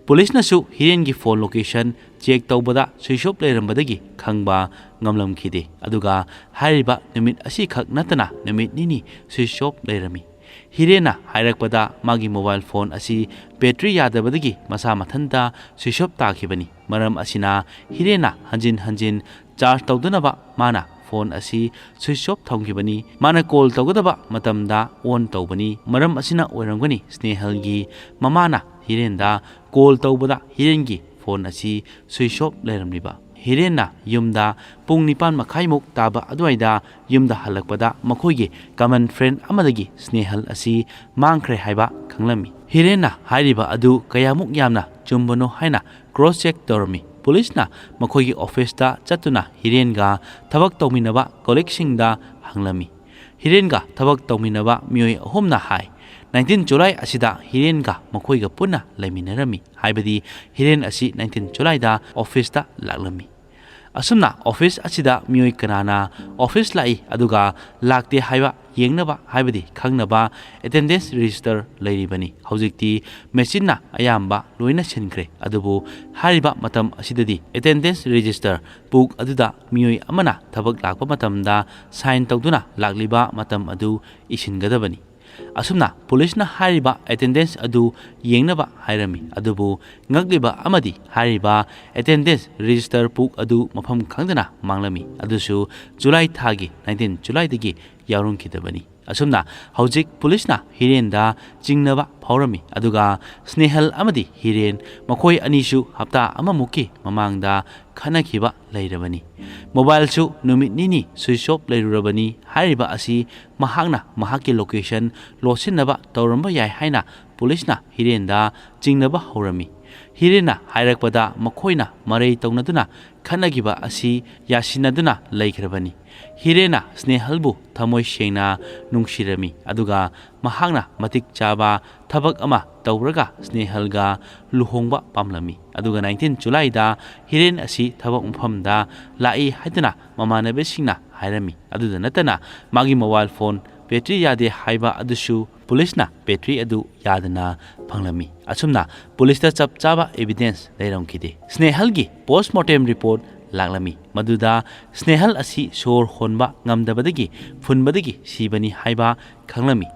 ꯄꯨꯂꯤꯁꯅꯁꯨ ꯍꯤꯔꯦꯟꯒꯤ ꯐꯣꯟ ꯂꯣꯀꯦꯁꯟ ꯆꯦꯛ ꯇꯧꯕꯗ ꯁ꯭ꯋꯤꯆ ꯑꯣꯐ ꯂꯩꯔꯝꯕꯗꯒꯤ ꯈꯪꯕ ꯉꯝꯂꯝꯈꯤꯗꯦ꯫ ꯑꯗꯨꯒ ꯍꯥꯏꯔꯤꯕ ꯅꯨꯃꯤꯠ ꯑꯁꯤꯈꯛ ꯅꯠꯇꯅ ꯅꯨꯃꯤꯠ ꯅꯤꯅꯤ ꯁ꯭ꯋꯤꯆ ꯑꯣꯐ ꯂꯩꯔꯝꯃꯤ꯫ ꯍꯤꯔꯦꯟꯅ ꯍꯥꯏꯔꯛꯄꯗ, ꯃꯥꯒꯤ ꯃꯣꯕꯥꯏꯜ ꯐꯣꯟ ꯑꯁꯤ ꯕꯦꯇ꯭ꯔꯤ ꯌꯥꯗꯕꯗꯒꯤ ꯃꯁꯥ ꯃꯊꯟꯇ ꯁ꯭ꯋꯤꯆ ꯑꯣꯐ ꯇꯥꯈꯤꯕꯅꯤ꯫ ꯃꯔꯝ ꯑꯁꯤꯅ ꯍꯤꯔꯦꯟꯅ ꯍꯟꯖꯤꯟ ꯍꯟꯖꯤꯟ ꯆꯥꯔꯖ ꯇꯧꯗꯅꯕ ꯃꯥꯅ ꯐꯣꯟ ꯑꯁꯤ ꯁ꯭ꯋꯤꯆ ꯑꯣꯐ ꯊꯝꯈꯤꯕꯅꯤ꯫ ꯃꯥꯅ ꯀꯣꯜ ꯇꯧꯒꯗꯕ ꯃꯇꯝꯗ ꯑꯣꯟ ꯇꯧꯕꯅꯤ꯫ ꯃꯔꯝ ꯑꯁꯤꯅ ꯑꯣꯏꯔꯝꯒꯅꯤ ꯁ꯭ꯅꯦꯍꯜꯒꯤ ꯃꯃꯥꯅ ꯍꯤꯔꯦꯟꯗ ꯀꯣꯜ ꯇꯧꯕꯗ ꯍꯤꯔꯦꯟꯒꯤ ꯐꯣꯟ ꯑꯁꯤ ꯁ꯭ꯋꯤꯆ ꯑꯣꯐ ꯂꯩꯔꯝꯂꯤꯕ꯫ ꯍꯤꯔꯦꯟꯅ ꯌꯨꯝꯗ ꯄꯨꯡ ꯅꯤꯄꯥꯟ ꯃꯈꯥꯏꯃꯨꯛ ꯇꯥꯕ ꯑꯗꯨꯋꯥꯏꯗ ꯌꯨꯝꯗ ꯍꯜꯂꯛꯄꯗ ꯃꯈꯣꯏꯒꯤ ꯀꯃꯟ ꯐ꯭ꯔꯦꯟ ꯑꯃꯗꯒꯤ ꯁ꯭ꯅꯦꯍꯜ ꯑꯁꯤ ꯃꯥꯡꯈ꯭ꯔꯦ ꯍꯥꯏꯕ ꯈꯪꯂꯝꯃꯤ꯫ ꯍꯤꯔꯦꯟꯅ ꯍꯥꯏꯔꯤꯕ ꯑꯗꯨ ꯀꯌꯥꯃꯨꯛ ꯌꯥꯝꯅ ꯆꯨꯝꯕꯅꯣ ꯍꯥꯏꯅ ꯀ꯭ꯔꯣꯁ ꯆꯦꯛ ꯇꯧꯔꯝꯃꯤ꯫ ꯄꯨꯂꯤꯁꯅ ꯃꯈꯣꯏꯒꯤ ꯑꯣꯐꯤꯁꯇ ꯆꯠꯇꯨꯅ ꯍꯤꯔꯦꯟꯒ ꯊꯕꯛ ꯇꯧꯃꯤꯟꯅꯕ ꯀꯣꯂꯤꯛꯁꯤꯡꯗ ꯍꯪꯂꯝꯃꯤ꯫ ꯍꯤꯔꯦꯟꯒ ꯊꯕꯛ ꯇꯧꯃꯤꯟꯅꯕ ꯃꯤꯑꯣꯏ ꯑꯍꯨꯝꯅ ꯍꯥꯏ, ꯅꯥꯏꯟꯇꯤꯟ ꯖꯨꯂꯥꯏ ꯑꯁꯤꯗ ꯍꯤꯔꯦꯟꯒ ꯃꯈꯣꯏꯒ ꯄꯨꯟꯅ ꯂꯩꯃꯤꯟꯅꯔꯝꯃꯤ꯫ ꯍꯥꯏꯕꯗꯤ ꯍꯤꯔꯦꯟ ꯑꯁꯤ ꯅꯥꯏꯟꯇꯤꯟ ꯖꯨꯂꯥꯏꯗ ꯑꯣꯐꯤꯁꯇ ꯂꯥꯛꯂꯝꯃꯤ꯫ ꯑꯁꯨꯝꯅ ꯑꯣꯐꯤꯁ ꯑꯁꯤꯗ ꯃꯤꯑꯣꯏ ꯀꯅꯥꯅ ꯑꯣꯐꯤꯁ ꯂꯥꯛꯏ ꯑꯗꯨꯒ ꯂꯥꯛꯇꯦ ꯍꯥꯏꯕ ꯌꯦꯡꯅꯕ ꯍꯥꯏꯕꯗꯤ ꯈꯪꯅꯕ ꯑꯦꯇꯦꯟꯗꯦꯟꯁ ꯔꯦꯖꯤꯁꯇꯔ ꯂꯩꯔꯤꯕꯅꯤ꯫ ꯍꯧꯖꯤꯛꯇꯤ ꯃꯦꯆꯤꯟꯅ ꯑꯌꯥꯝꯕ ꯂꯣꯏꯅ ꯁꯤꯟꯈ꯭ꯔꯦ꯫ ꯑꯗꯨꯕꯨ ꯍꯥꯏꯔꯤꯕ ꯃꯇꯝ ꯑꯁꯤꯗꯗꯤ ꯑꯦꯇꯦꯟꯗꯦꯟꯁ ꯔꯦꯖꯤꯁꯇꯔ ꯕꯨꯛ ꯑꯗꯨꯗ ꯃꯤꯑꯣꯏ ꯑꯃꯅ ꯊꯕꯛ ꯂꯥꯛꯄ ꯃꯇꯝꯗ ꯁꯥꯏꯟ ꯇꯧꯗꯨꯅ ꯂꯥꯛꯂꯤꯕ ꯃꯇꯝ ꯑꯗꯨ ꯏꯁꯤꯟꯒꯗꯕꯅꯤ꯫ ꯑꯁꯨꯝꯅ ꯄꯨꯂꯤꯁꯅ ꯍꯥꯏꯔꯤꯕ ꯑꯦꯇꯦꯟꯗꯦꯟꯁ ꯑꯗꯨ ꯌꯦꯡꯅꯕ ꯍꯥꯏꯔꯝꯃꯤ꯫ ꯑꯗꯨꯕꯨ ꯉꯛꯂꯤꯕ ꯑꯃꯗꯤ ꯍꯥꯏꯔꯤꯕ ꯑꯦꯇꯦꯟꯗꯦꯟꯁ ꯔꯦꯖꯤꯁꯇꯔ ꯕꯨꯛ ꯑꯗꯨ ꯃꯐꯝ ꯈꯪꯗꯅ ꯃꯥꯡꯂꯝꯃꯤ꯫ ꯑꯗꯨꯁꯨ ꯖꯨꯂꯥꯏ ꯊꯥꯒꯤ ꯅꯥꯏꯟꯇꯤꯟ ꯖꯨꯂꯥꯏꯗꯒꯤ ꯌꯥꯎꯔꯝꯈꯤꯗꯕꯅꯤ꯫ ꯑꯁꯨꯝꯅ ꯍꯧꯖꯤꯛ ꯄꯨꯂꯤꯁꯅ ꯍꯤꯔꯦꯟꯗ ꯆꯤꯡꯅꯕ ꯐꯥꯎꯔꯝꯃꯤ꯫ ꯑꯗꯨꯒ ꯁ꯭ꯅꯦꯍꯜ ꯑꯃꯗꯤ ꯍꯤꯔꯦꯟ ꯃꯈꯣꯏ ꯑꯅꯤꯁꯨ ꯍꯞꯇꯥ ꯑꯃꯃꯨꯛꯀꯤ ꯃꯃꯥꯡꯗ ꯈꯠꯅꯈꯤꯕ ꯂꯩꯔꯕꯅꯤ꯫ ꯃꯣꯕꯥꯏꯜꯁꯨ ꯅꯨꯃꯤꯠ ꯅꯤꯅꯤ ꯁ꯭ꯋꯤꯆ ꯑꯣꯐ ꯂꯩꯔꯨꯔꯕꯅꯤ꯫ ꯍꯥꯏꯔꯤꯕ ꯑꯁꯤ ꯃꯍꯥꯛꯅ ꯃꯍꯥꯛꯀꯤ ꯂꯣꯀꯦꯁꯟ ꯂꯣꯠꯁꯤꯟꯅꯕ ꯇꯧꯔꯝꯕ ꯌꯥꯏ ꯍꯥꯏꯅ ꯄꯨꯂꯤꯁꯅ ꯍꯤꯔꯦꯟꯗ ꯆꯤꯡꯅꯕ ꯍꯧꯔꯝꯃꯤ꯫ ꯍꯤꯔꯦꯟꯅ ꯍꯥꯏꯔꯛꯄꯗ ꯃꯈꯣꯏꯅ ꯃꯔꯩ ꯇꯧꯅꯗꯨꯅ ꯈꯠꯅꯈꯤꯕ ꯑꯁꯤ ꯌꯥꯁꯤꯟꯅꯗꯨꯅ ꯂꯩꯈ꯭ꯔꯕꯅꯤ꯫ ꯍꯤꯔꯦꯟꯅ ꯁ꯭ꯅꯦꯍꯜꯕꯨ ꯊꯃꯣꯏ ꯁꯦꯡꯅ ꯅꯨꯡꯁꯤꯔꯝꯃꯤ꯫ ꯑꯗꯨꯒ ꯃꯍꯥꯛꯅ ꯃꯇꯤꯛ ꯆꯥꯕ ꯊꯕꯛ ꯑꯃ ꯇꯧꯔꯒ ꯁ꯭ꯅꯦꯍꯜꯒ ꯂꯨꯍꯣꯡꯕ ꯄꯥꯝꯂꯝꯃꯤ꯫ ꯑꯗꯨꯒ ꯅꯥꯏꯟꯇꯤꯟ ꯖꯨꯂꯥꯏꯗ ꯍꯤꯔꯦꯟ ꯑꯁꯤ ꯊꯕꯛ ꯃꯐꯝꯗ ꯂꯥꯛꯏ ꯍꯥꯏꯗꯨꯅ ꯃꯃꯥꯟꯅꯕꯁꯤꯡꯅ ꯍꯥꯏꯔꯝꯃꯤ꯫ ꯑꯗꯨꯗ ꯅꯠꯇꯅ ꯃꯥꯒꯤ ꯃꯣꯕꯥꯏꯜ ꯐꯣꯟ ꯕꯦꯇ꯭ꯔꯤ ꯌꯥꯗꯦ ꯍꯥꯏꯕ ꯑꯗꯨꯁꯨ ꯄꯨꯂꯤꯁꯅ ꯕꯦꯇ꯭ꯔꯤ ꯑꯗꯨ ꯌꯥꯗꯅ ꯐꯪꯂꯝꯃꯤ꯫ ꯑꯁꯨꯝꯅ ꯄꯨꯂꯤꯁꯇ ꯆꯞ ꯆꯥꯕ ꯑꯦꯚꯤꯗꯦꯟꯁ ꯂꯩꯔꯝꯈꯤꯗꯦ꯫ ꯁ꯭ꯅꯦꯍꯜꯒꯤ ꯄꯣꯁꯃꯣꯔꯇꯦꯝ ꯔꯤꯄꯣꯔꯠ ꯂꯥꯛꯂꯝꯃꯤ꯫ ꯃꯗꯨꯗ ꯁ꯭ꯅꯦꯍꯜ ꯑꯁꯤ ꯁꯣꯔ ꯍꯣꯟꯕ ꯉꯝꯗꯕꯗꯒꯤ ꯐꯨꯟꯕꯗꯒꯤ ꯁꯤꯕꯅꯤ ꯍꯥꯏꯕ ꯈꯪꯂꯝꯃꯤ꯫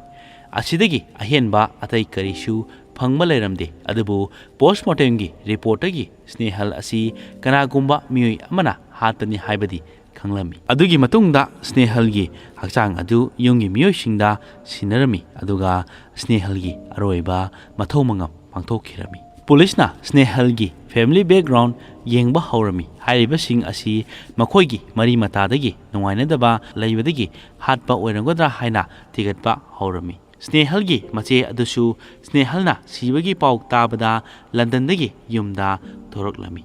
ꯑꯁꯤꯗꯒꯤ ꯑꯍꯦꯟꯕ ꯑꯇꯩ ꯀꯔꯤꯁꯨ ꯐꯪꯕ ꯂꯩꯔꯝꯗꯦ꯫ ꯑꯗꯨꯕꯨ ꯄꯣꯁꯃꯣꯔꯇꯦꯝꯒꯤ ꯔꯤꯄꯣꯔꯠꯇꯒꯤ ꯁ꯭ꯅꯦꯍꯜ ꯑꯁꯤ ꯀꯅꯥꯒꯨꯝꯕ ꯃꯤꯑꯣꯏ ꯑꯃꯅ ꯍꯥꯠꯄꯅꯤ ꯍꯥꯏꯕꯗꯤ ꯈꯪꯂꯝꯃꯤ꯫ ꯑꯗꯨꯒꯤ ꯃꯇꯨꯡꯗ ꯁ꯭ꯅꯦꯍꯜꯒꯤ ꯍꯛꯆꯥꯡ ꯑꯗꯨ ꯌꯨꯝꯒꯤ ꯃꯤꯑꯣꯏꯁꯤꯡꯗ ꯁꯤꯟꯅꯔꯝꯃꯤ꯫ ꯑꯗꯨꯒ ꯁ꯭ꯅꯦꯍꯜꯒꯤ ꯑꯔꯣꯏꯕ ꯃꯊꯧ ꯃꯉꯝ ꯄꯥꯡꯊꯣꯛꯈꯤꯔꯝꯃꯤ꯫ ꯄꯨꯂꯤꯁꯅ ꯁ꯭ꯅꯦꯍꯜꯒꯤ ꯐꯦꯃꯤꯂꯤ ꯕꯦꯛꯒ꯭ꯔꯥꯎꯟ ꯌꯦꯡꯕ ꯍꯧꯔꯝꯃꯤ꯫ ꯍꯥꯏꯔꯤꯕꯁꯤꯡ ꯑꯁꯤ ꯃꯈꯣꯏꯒꯤ ꯃꯔꯤ ꯃꯇꯥꯗꯒꯤ ꯅꯨꯡꯉꯥꯏꯅꯗꯕ ꯂꯩꯕꯗꯒꯤ ꯍꯥꯠꯄ ꯑꯣꯏꯔꯝꯒꯗ꯭ꯔꯥ ꯍꯥꯏꯅ ꯊꯤꯒꯠꯄ ꯍꯧꯔꯝꯃꯤ꯫ ꯁ꯭ꯅꯦꯍꯜꯒꯤ ꯃꯆꯦ ꯑꯗꯨꯁꯨ ꯁ꯭ꯅꯦꯍꯜꯅ ꯁꯤꯕꯒꯤ ꯄꯥꯎ ꯇꯥꯕꯗ ꯂꯟꯗꯟꯗꯒꯤ ꯌꯨꯝꯗ ꯊꯣꯔꯛꯂꯝꯃꯤ꯫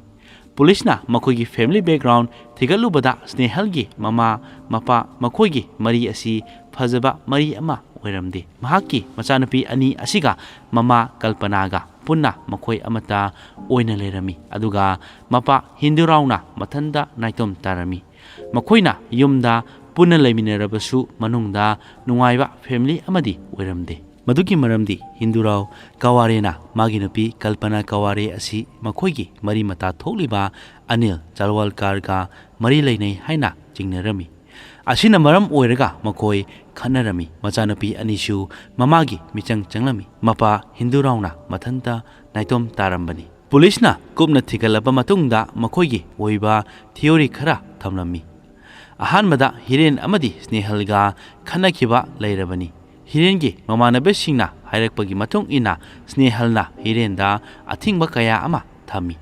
ꯄꯨꯂꯤꯁꯅ ꯃꯈꯣꯏꯒꯤ ꯐꯦꯃꯤꯂꯤ ꯕꯦꯛꯒ꯭ꯔꯥꯎꯟ ꯊꯤꯒꯠꯂꯨꯕꯗ ꯁ꯭ꯅꯦꯍꯜꯒꯤ ꯃꯃꯥ ꯃꯄꯥ ꯃꯈꯣꯏꯒꯤ ꯃꯔꯤ ꯑꯁꯤ ꯐꯖꯕ ꯃꯔꯤ ꯑꯃ ꯑꯣꯏꯔꯝꯗꯦ꯫ ꯃꯍꯥꯛꯀꯤ ꯃꯆꯥꯅꯨꯄꯤ ꯑꯅꯤ ꯑꯁꯤꯒ ꯃꯃꯥ ꯀꯜꯄꯅꯥꯒ ꯄꯨꯟꯅ ꯃꯈꯣꯏ ꯑꯃꯠꯇ ꯑꯣꯏꯅ ꯂꯩꯔꯝꯃꯤ, ꯑꯗꯨꯒ ꯃꯄꯥ ꯍꯤꯟꯗꯨꯔꯥꯎꯅ ꯃꯊꯟꯇ ꯅꯥꯏꯇꯣꯝ ꯇꯥꯔꯝꯃꯤ꯫ ꯃꯈꯣꯏꯅ ꯌꯨꯝꯗ ꯄꯨꯟꯅ ꯂꯩꯃꯤꯟꯅꯔꯕꯁꯨ ꯃꯅꯨꯡꯗ ꯅꯨꯡꯉꯥꯏꯕ ꯐꯦꯃꯤꯂꯤ ꯑꯃꯗꯤ ꯑꯣꯏꯔꯝꯗꯦ꯫ ꯃꯗꯨꯒꯤ ꯃꯔꯝꯗꯤ ꯍꯤꯟꯗꯨꯔꯥꯎ ꯀꯋꯥꯔꯦꯅ ꯃꯥꯒꯤ ꯅꯨꯄꯤ ꯀꯜꯄꯅꯥ ꯀꯋꯥꯔꯦ ꯑꯁꯤ ꯃꯈꯣꯏꯒꯤ ꯃꯔꯤ ꯃꯇꯥ ꯊꯣꯛꯂꯤꯕ ꯑꯅꯤꯜ ꯆꯥꯜꯋꯥꯜꯀꯥꯔꯒ ꯃꯔꯤ ꯂꯩꯅꯩ ꯍꯥꯏꯅ ꯆꯤꯡꯅꯔꯝꯃꯤ꯫ ꯑꯁꯤꯅ ꯃꯔꯝ ꯑꯣꯏꯔꯒ ꯃꯈꯣꯏ ꯈꯠꯅꯔꯝꯃꯤ꯫ ꯃꯆꯥꯅꯨꯄꯤ ꯑꯅꯤꯁꯨ ꯃꯃꯥꯒꯤ ꯃꯤꯆꯪ ꯆꯪꯂꯝꯃꯤ꯫ ꯃꯄꯥ ꯍꯤꯟꯗꯨꯔꯥꯎꯅ ꯃꯊꯟꯇ ꯅꯥꯏꯇꯣꯝ ꯇꯥꯔꯝꯕꯅꯤ꯫ ꯄꯨꯂꯤꯁꯅ ꯀꯨꯞꯅ ꯊꯤꯒꯠꯂꯕ ꯃꯇꯨꯡꯗ ꯃꯈꯣꯏꯒꯤ ꯑꯣꯏꯕ ꯊꯤꯑꯣꯔꯤ ꯈꯔ ꯊꯝꯂꯝꯃꯤ꯫ ꯑꯍꯥꯟꯕꯗ ꯍꯤꯔꯦꯟ ꯑꯃꯗꯤ ꯁ꯭ꯅꯦꯍꯜꯒ ꯈꯠꯅꯈꯤꯕ ꯂꯩꯔꯕꯅꯤ꯫ ꯍꯤꯔꯦꯟꯒꯤ ꯃꯃꯥꯟꯅꯕꯁꯤꯡꯅ ꯍꯥꯏꯔꯛꯄꯒꯤ ꯃꯇꯨꯡ ꯏꯟꯅ ꯁ꯭ꯅꯦꯍꯜꯅ ꯍꯤꯔꯦꯟꯗ ꯑꯊꯤꯡꯕ ꯀꯌꯥ ꯑꯃ ꯊꯝꯃꯤ꯫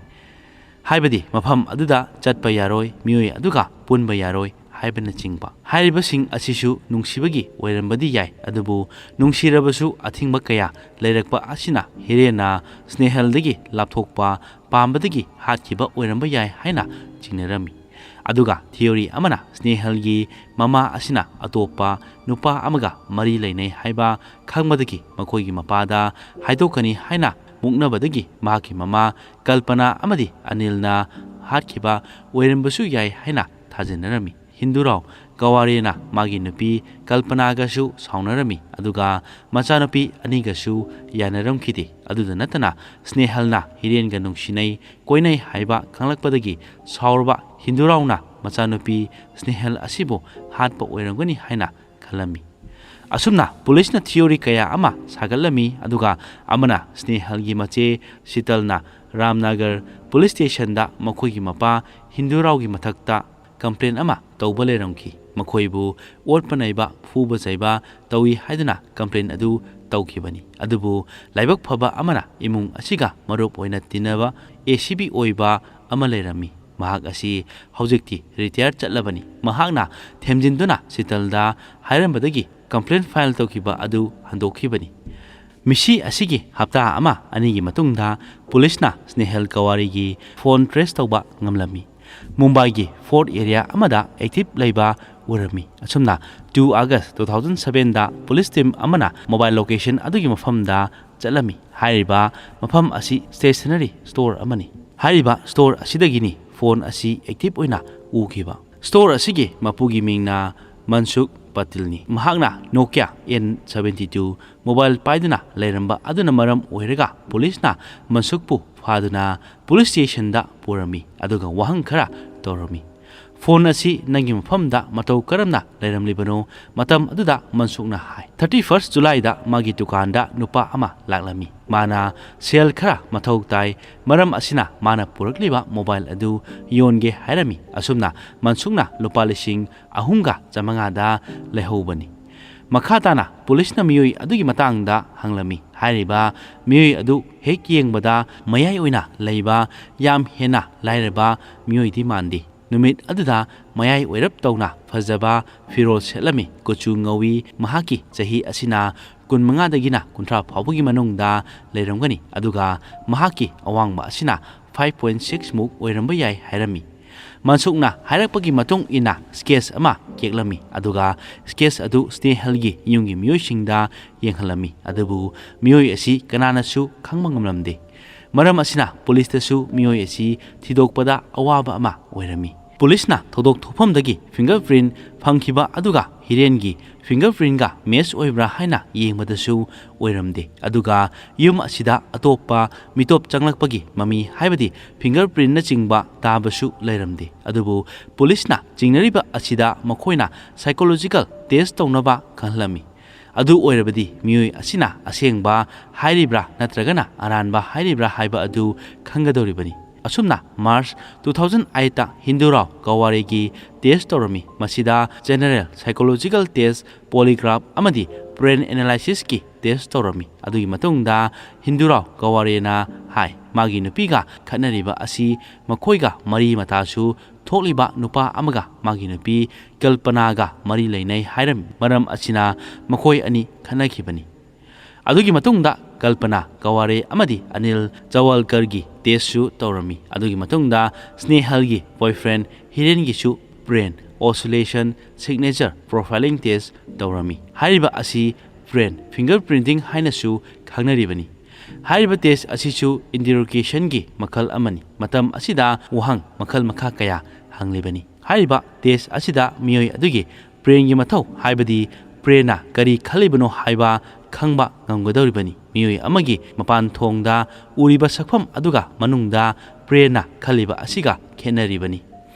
ꯍꯥꯏꯕꯗꯤ ꯃꯐꯝ ꯑꯗꯨꯗ ꯆꯠꯄ ꯌꯥꯔꯣꯏ, ꯃꯤꯑꯣꯏ ꯑꯗꯨꯒ ꯄꯨꯟꯕ ꯌꯥꯔꯣꯏ ꯍꯥꯏꯕꯅꯆꯤꯡꯕ꯫ ꯍꯥꯏꯔꯤꯕꯁꯤꯡ ꯑꯁꯤꯁꯨ ꯅꯨꯡꯁꯤꯕꯒꯤ ꯑꯣꯏꯔꯝꯕꯗꯤ ꯌꯥꯏ, ꯑꯗꯨꯕꯨ ꯅꯨꯡꯁꯤꯔꯕꯁꯨ ꯑꯊꯤꯡꯕ ꯀꯌꯥ ꯂꯩꯔꯛꯄ ꯑꯁꯤꯅ ꯍꯤꯔꯦꯟꯅ ꯁ꯭ꯅꯦꯍꯜꯗꯒꯤ ꯂꯥꯞꯊꯣꯛꯄ ꯄꯥꯝꯕꯗꯒꯤ ꯍꯥꯠꯈꯤꯕ ꯑꯣꯏꯔꯝꯕ ꯌꯥꯏ ꯍꯥꯏꯅ ꯆꯤꯡꯅꯔꯝꯃꯤ꯫ ꯑꯗꯨꯒ ꯊꯤꯑꯣꯔꯤ ꯑꯃꯅ ꯁ꯭ꯅꯦꯍꯜꯒꯤ ꯃꯃꯥ ꯑꯁꯤꯅ ꯑꯇꯣꯞꯄ ꯅꯨꯄꯥ ꯑꯃꯒ ꯃꯔꯤ ꯂꯩꯅꯩ ꯍꯥꯏꯕ ꯈꯪꯕꯗꯒꯤ ꯃꯈꯣꯏꯒꯤ ꯃꯄꯥꯗ ꯍꯥꯏꯗꯣꯛꯀꯅꯤ ꯍꯥꯏꯅ ꯃꯨꯛꯅꯕꯗꯒꯤ ꯃꯍꯥꯛꯀꯤ ꯃꯃꯥ ꯀꯜꯄꯅꯥ ꯑꯃꯗꯤ ꯑꯅꯤꯜꯅ ꯍꯥꯠꯈꯤꯕ ꯑꯣꯏꯔꯝꯕꯁꯨ ꯌꯥꯏ ꯍꯥꯏꯅ ꯊꯥꯖꯅꯔꯝꯃꯤ꯫ ꯍꯤꯟꯗꯨꯔꯥꯎ ꯀꯋꯥꯔꯦꯅ ꯃꯥꯒꯤ ꯅꯨꯄꯤ ꯀꯜꯄꯅꯥꯒꯁꯨ ꯁꯥꯎꯅꯔꯝꯃꯤ, ꯑꯗꯨꯒ ꯃꯆꯥꯅꯨꯄꯤ ꯑꯅꯤꯒꯁꯨ ꯌꯥꯅꯔꯝꯈꯤꯗꯦ꯫ ꯑꯗꯨꯗ ꯅꯠꯇꯅ ꯁ꯭ꯅꯦꯍꯜꯅ ꯍꯤꯔꯦꯟꯒ ꯅꯨꯡꯁꯤꯅꯩ, ꯀꯣꯏꯅꯩ ꯍꯥꯏꯕ ꯈꯪꯂꯛꯄꯗꯒꯤ ꯁꯥꯎꯔꯕ ꯍꯤꯟꯗꯨꯔꯥꯎꯅ ꯃꯆꯥꯅꯨꯄꯤ ꯁ꯭ꯅꯦꯍꯜ ꯑꯁꯤꯕꯨ ꯍꯥꯠꯄ ꯑꯣꯏꯔꯝꯒꯅꯤ ꯍꯥꯏꯅ ꯈꯜꯂꯝꯃꯤ꯫ ꯑꯁꯨꯝꯅ ꯄꯨꯂꯤꯁꯅ ꯊꯤꯑꯣꯔꯤ ꯀꯌꯥ ꯑꯃ ꯁꯥꯒꯠꯂꯝꯃꯤ, ꯑꯗꯨꯒ ꯑꯃꯅ ꯁ꯭ꯅꯦꯍꯜꯒꯤ ꯃꯆꯦ ꯁꯤꯇꯜꯅ ꯔꯥꯝꯅꯒꯔ ꯄꯨꯂꯤꯁ ꯁ꯭ꯇꯦꯁꯟꯗ ꯃꯈꯣꯏꯒꯤ ꯃꯄꯥ ꯍꯤꯟꯗꯨꯔꯥꯎꯒꯤ ꯃꯊꯛꯇ ꯀꯝꯄ꯭ꯂꯦꯟ ꯑꯃ ꯇꯧꯕ ꯂꯩꯔꯝꯈꯤ꯫ ꯃꯈꯣꯏꯕꯨ ꯑꯣꯠꯄ ꯅꯩꯕ, ꯐꯨꯕ ꯆꯩꯕ ꯇꯧꯏ ꯍꯥꯏꯗꯨꯅ ꯀꯝꯄ꯭ꯂꯦꯟ ꯑꯗꯨ ꯇꯧꯈꯤꯕꯅꯤ꯫ ꯑꯗꯨꯕꯨ ꯂꯥꯏꯕꯛ ꯐꯕ ꯑꯃꯅ ꯏꯃꯨꯡ ꯑꯁꯤꯒ ꯃꯔꯨꯞ ꯑꯣꯏꯅ ꯇꯤꯟꯅꯕ ꯑꯦ ꯁꯤ ꯕꯤ ꯑꯣꯏꯕ ꯑꯃ ꯂꯩꯔꯝꯃꯤ꯫ ꯃꯍꯥꯛ ꯑꯁꯤ ꯍꯧꯖꯤꯛꯇꯤ ꯔꯤꯇꯥꯌꯔ ꯆꯠꯂꯕꯅꯤ꯫ ꯃꯍꯥꯛꯅ ꯊꯦꯝꯖꯤꯟꯗꯨꯅ ꯁꯤꯇꯜꯗ ꯍꯥꯏꯔꯝꯕꯗꯒꯤ ꯀꯝꯄ꯭ꯂꯦꯟ ꯐꯥꯏꯜ ꯇꯧꯈꯤꯕ ꯑꯗꯨ ꯍꯟꯗꯣꯛꯈꯤꯕꯅꯤ꯫ ꯃꯤꯁꯤ ꯑꯁꯤꯒꯤ ꯍꯞꯇꯥ ꯑꯃ ꯑꯅꯤꯒꯤ ꯃꯇꯨꯡꯗ ꯄꯨꯂꯤꯁꯅ ꯁ꯭ꯅꯦꯍꯜ ꯀꯋꯥꯔꯤꯒꯤ ꯐꯣꯟ ꯇ꯭ꯔꯦꯁ ꯇꯧꯕ ꯉꯝꯂꯝꯃꯤ꯫ ꯃꯨꯝꯕꯥꯏꯒꯤ ꯐꯣꯔꯠ ꯑꯦꯔꯤꯌꯥ ꯑꯃꯗ ꯑꯦꯛꯇꯤꯚ ꯂꯩꯕ ꯎꯔꯝꯃꯤ꯫ ꯑꯁꯨꯝꯅ two August two thousand sevenꯗ police team ꯑꯃꯅ mobile location ꯑꯗꯨꯒꯤ ꯃꯐꯝꯗ ꯆꯠꯂꯝꯃꯤ꯫ ꯍꯥꯏꯔꯤꯕ ꯃꯐꯝ ꯑꯁꯤ stationery store ꯑꯃꯅꯤ꯫ ꯍꯥꯏꯔꯤꯕ store ꯑꯁꯤꯗꯒꯤꯅꯤ phone ꯑꯁꯤ active ꯑꯣꯏꯅ ꯎꯈꯤꯕ꯫ Store ꯑꯁꯤꯒꯤ ꯃꯄꯨꯒꯤ ꯃꯤꯡꯅ ꯃꯟꯁꯨꯈ ꯄꯇꯤꯜꯅꯤ꯫ ꯃꯍꯥꯛꯅ Nokia N seventy two mobile ꯄꯥꯏꯗꯨꯅ ꯂꯩꯔꯝꯕ ꯑꯗꯨꯅ ꯃꯔꯝ ꯑꯣꯏꯔꯒ policeꯅ ꯃꯟꯁꯨꯈꯄꯨ ꯐꯥꯗꯨꯅ police stationꯗ ꯄꯨꯔꯝꯃꯤ, ꯑꯗꯨꯒ ꯋꯥꯍꯪ ꯈꯔ ꯇꯧꯔꯝꯃꯤ꯫ Phone ꯑꯁꯤ ꯅꯪꯒꯤ ꯃꯐꯝꯗ ꯃꯇꯧ ꯀꯔꯝꯅ ꯂꯩꯔꯝꯂꯤꯕꯅꯣ? ꯃꯇꯝ ꯑꯗꯨꯗ ꯃꯟꯁꯨꯈꯅ ꯍꯥꯏ꯫ Thirty first Julyꯗ ꯃꯥꯒꯤ ꯗꯨꯀꯥꯟꯗ ꯅꯨꯄꯥ ꯑꯃ ꯂꯥꯛꯂꯝꯃꯤ꯫ ꯃꯥꯅ ꯁꯦꯜ ꯈꯔ ꯃꯊꯧ ꯇꯥꯏ, ꯃꯔꯝ ꯑꯁꯤꯅ ꯃꯥꯅ ꯄꯨꯔꯛꯂꯤꯕ mobile ꯑꯗꯨ ꯌꯣꯟꯒꯦ ꯍꯥꯏꯔꯝꯃꯤ꯫ ꯑꯁꯨꯝꯅ ꯃꯟꯁꯨꯈꯅ ꯂꯨꯄꯥ ꯂꯤꯁꯤꯡ ꯑꯍꯨꯝꯒ ꯆꯥꯃꯉꯥꯗ ꯂꯩꯍꯧꯕꯅꯤ꯫ ꯃꯈꯥ ꯇꯥꯅ policeꯅ ꯃꯤꯑꯣꯏ ꯑꯗꯨꯒꯤ ꯃꯇꯥꯡꯗ ꯍꯪꯂꯝꯃꯤ꯫ ꯍꯥꯏꯔꯤꯕ ꯃꯤꯑꯣꯏ ꯑꯗꯨ ꯍꯦꯛ ꯌꯦꯡꯕꯗ ꯃꯌꯥꯏ ꯑꯣꯏꯅ ꯂꯩꯕ, ꯌꯥꯝ ꯍꯦꯟꯅ ꯂꯥꯏꯔꯕ ꯃꯤꯑꯣꯏꯗꯤ ꯃꯥꯟꯗꯦ꯫ ꯅꯨꯃꯤꯠ ꯑꯗꯨꯗ ꯃꯌꯥꯏ ꯑꯣꯏꯔꯞ ꯇꯧꯅ ꯐꯖꯕ ꯐꯤꯔꯣꯜ ꯁꯦꯠꯂꯝꯃꯤ꯫ ꯀꯨꯆꯨ ꯉꯧꯏ꯫ ꯃꯍꯥꯛꯀꯤ ꯆꯍꯤ ꯑꯁꯤꯅ ꯀꯨꯟꯃꯉꯥꯗꯒꯤꯅ ꯀꯨꯟꯊ꯭ꯔꯥ ꯐꯥꯎꯕꯒꯤ ꯃꯅꯨꯡꯗ ꯂꯩꯔꯝꯒꯅꯤ, ꯑꯗꯨꯒ ꯃꯍꯥꯛꯀꯤ ꯑꯋꯥꯡꯕ ꯑꯁꯤꯅ five point six ꯃꯨꯛ ꯑꯣꯏꯔꯝꯕ ꯌꯥꯏ ꯍꯥꯏꯔꯝꯃꯤ꯫ ꯃꯟꯁꯨꯈꯅ ꯍꯥꯏꯔꯛꯄꯒꯤ ꯃꯇꯨꯡ ꯏꯟꯅ sketch ꯑꯃ ꯌꯦꯛꯂꯝꯃꯤ, ꯑꯗꯨꯒ sketch ꯑꯗꯨ ꯁ꯭ꯅꯦꯍꯜꯒꯤ ꯌꯨꯝꯒꯤ ꯃꯤꯑꯣꯏꯁꯤꯡꯗ ꯌꯦꯡꯍꯜꯂꯝꯃꯤ꯫ ꯑꯗꯨꯕꯨ ꯃꯤꯑꯣꯏ ꯑꯁꯤ ꯀꯅꯥꯅꯁꯨ ꯈꯪꯕ ꯉꯝꯂꯝꯗꯦ꯫ ꯃꯔꯝ ꯑꯁꯤꯅ policeꯇꯁꯨ ꯃꯤꯑꯣꯏ ꯑꯁꯤ ꯊꯤꯗꯣꯛꯄꯗ ꯑꯋꯥꯕ ꯑꯃ ꯑꯣꯏꯔꯝꯃꯤ꯫ Policeꯅ ꯊꯧꯗꯣꯛ ꯊꯣꯛꯐꯝꯗꯒꯤ fingerprint ꯐꯪꯈꯤꯕ ꯑꯗꯨꯒ ꯍꯤꯔꯦꯟꯒꯤ fingerprintꯒ match ꯑꯣꯏꯕ꯭ꯔꯥ ꯍꯥꯏꯅ ꯌꯦꯡꯕꯗꯁꯨ ꯑꯣꯏꯔꯝꯗꯦ꯫ ꯑꯗꯨꯒ ꯌꯨꯝ ꯑꯁꯤꯗ ꯑꯇꯣꯞꯄ ꯃꯤꯇꯣꯞ ꯆꯪꯂꯛꯄꯒꯤ ꯃꯃꯤ, ꯍꯥꯏꯕꯗꯤ fingerprintꯅꯆꯤꯡꯕ, ꯇꯥꯕꯁꯨ ꯂꯩꯔꯝꯗꯦ꯫ ꯑꯗꯨꯕꯨ policeꯅ ꯆꯤꯡꯅꯔꯤꯕ ꯑꯁꯤꯗ ꯃꯈꯣꯏꯅ psychological test ꯇꯧꯅꯕ ꯈꯪꯍꯜꯂꯝꯃꯤ꯫ ꯑꯗꯨ ꯑꯣꯏꯔꯕꯗꯤ ꯃꯤꯑꯣꯏ ꯑꯁꯤꯅ ꯑꯁꯦꯡꯕ ꯍꯥꯏꯔꯤꯕ꯭ꯔꯥ ꯅꯠꯇ꯭ꯔꯒꯅ ꯑꯔꯥꯟꯕ ꯍꯥꯏꯔꯤꯕ꯭ꯔꯥ ꯍꯥꯏꯕ ꯑꯗꯨ ꯈꯪꯒꯗꯧꯔꯤꯕꯅꯤ꯫ ꯑꯁꯨꯝꯅ March two thousand eightꯇ ꯍꯤꯟꯗꯨꯔꯥꯎ ꯒꯋꯥꯔꯦꯒꯤ test ꯇꯧꯔꯝꯃꯤ꯫ ꯃꯁꯤꯗ general psychological test, polygraph ꯑꯃꯗꯤ brain analysisꯀꯤ test ꯇꯧꯔꯝꯃꯤ꯫ ꯑꯗꯨꯒꯤ ꯃꯇꯨꯡꯗ ꯍꯤꯟꯗꯨꯔꯥꯎ ꯒꯋꯥꯔꯦꯅ ꯍꯥꯏ, ꯃꯥꯒꯤ ꯅꯨꯄꯤꯒ ꯈꯠꯅꯔꯤꯕ ꯑꯁꯤ ꯃꯈꯣꯏꯒ ꯃꯔꯤ ꯃꯇꯥꯁꯨ ꯊꯣꯛꯂꯤꯕ ꯅꯨꯄꯥ ꯑꯃꯒ ꯃꯥꯒꯤ ꯅꯨꯄꯤ ꯀꯜꯄꯅꯥꯒ ꯃꯔꯤ ꯂꯩꯅꯩ ꯍꯥꯏꯔꯝꯃꯤ꯫ ꯃꯔꯝ ꯑꯁꯤꯅ ꯃꯈꯣꯏ ꯑꯅꯤ ꯈꯠꯅꯈꯤꯕꯅꯤ꯫ ꯑꯗꯨꯒꯤ ꯃꯇꯨꯡꯗ ꯀꯜꯄꯅꯥ ꯒꯋꯥꯔꯦ ꯑꯃꯗꯤ ꯑꯅꯤꯜ ꯆꯋꯜꯀꯔꯒꯤ testꯁꯨ ꯇꯧꯔꯝꯃꯤ꯫ ꯑꯗꯨꯒꯤ ꯃꯇꯨꯡꯗ ꯁ꯭ꯅꯦꯍꯜꯒꯤ boyfriend ꯍꯤꯔꯦꯟꯒꯤꯁꯨ brain oscillation signature profiling test ꯇꯧꯔꯝꯃꯤ꯫ ꯍꯥꯏꯔꯤꯕ ꯑꯁꯤ brain fingerprinting ꯍꯥꯏꯅꯁꯨ ꯈꯪꯅꯔꯤꯕꯅꯤ꯫ ꯍꯥꯏꯔꯤꯕ test ꯑꯁꯤꯁꯨ interrogationꯒꯤ ꯃꯈꯜ ꯑꯃꯅꯤ꯫ ꯃꯇꯝ ꯑꯁꯤꯗ ꯋꯥꯍꯪ ꯃꯈꯜ ꯃꯈꯥ ꯀꯌꯥ ꯍꯪꯂꯤꯕꯅꯤ꯫ ꯍꯥꯏꯔꯤꯕ test ꯑꯁꯤꯗ ꯃꯤꯑꯣꯏ ꯑꯗꯨꯒꯤ brainꯒꯤ ꯃꯊꯧ, ꯍꯥꯏꯕꯗꯤ brainꯅ ꯀꯔꯤ ꯈꯜꯂꯤꯕꯅꯣ ꯍꯥꯏꯕ ꯈꯪꯕ ꯉꯝꯒꯗꯧꯔꯤꯕꯅꯤ꯫ ꯃꯤꯑꯣꯏ ꯑꯃꯒꯤ ꯃꯄꯥꯟ ꯊꯣꯡꯗ ꯎꯔꯤꯕ ꯁꯛꯐꯝ ꯑꯗꯨꯒ ꯃꯅꯨꯡꯗ brainꯅ ꯈꯜꯂꯤꯕ ꯑꯁꯤꯒ ꯈꯦꯠꯅꯔꯤꯕꯅꯤ꯫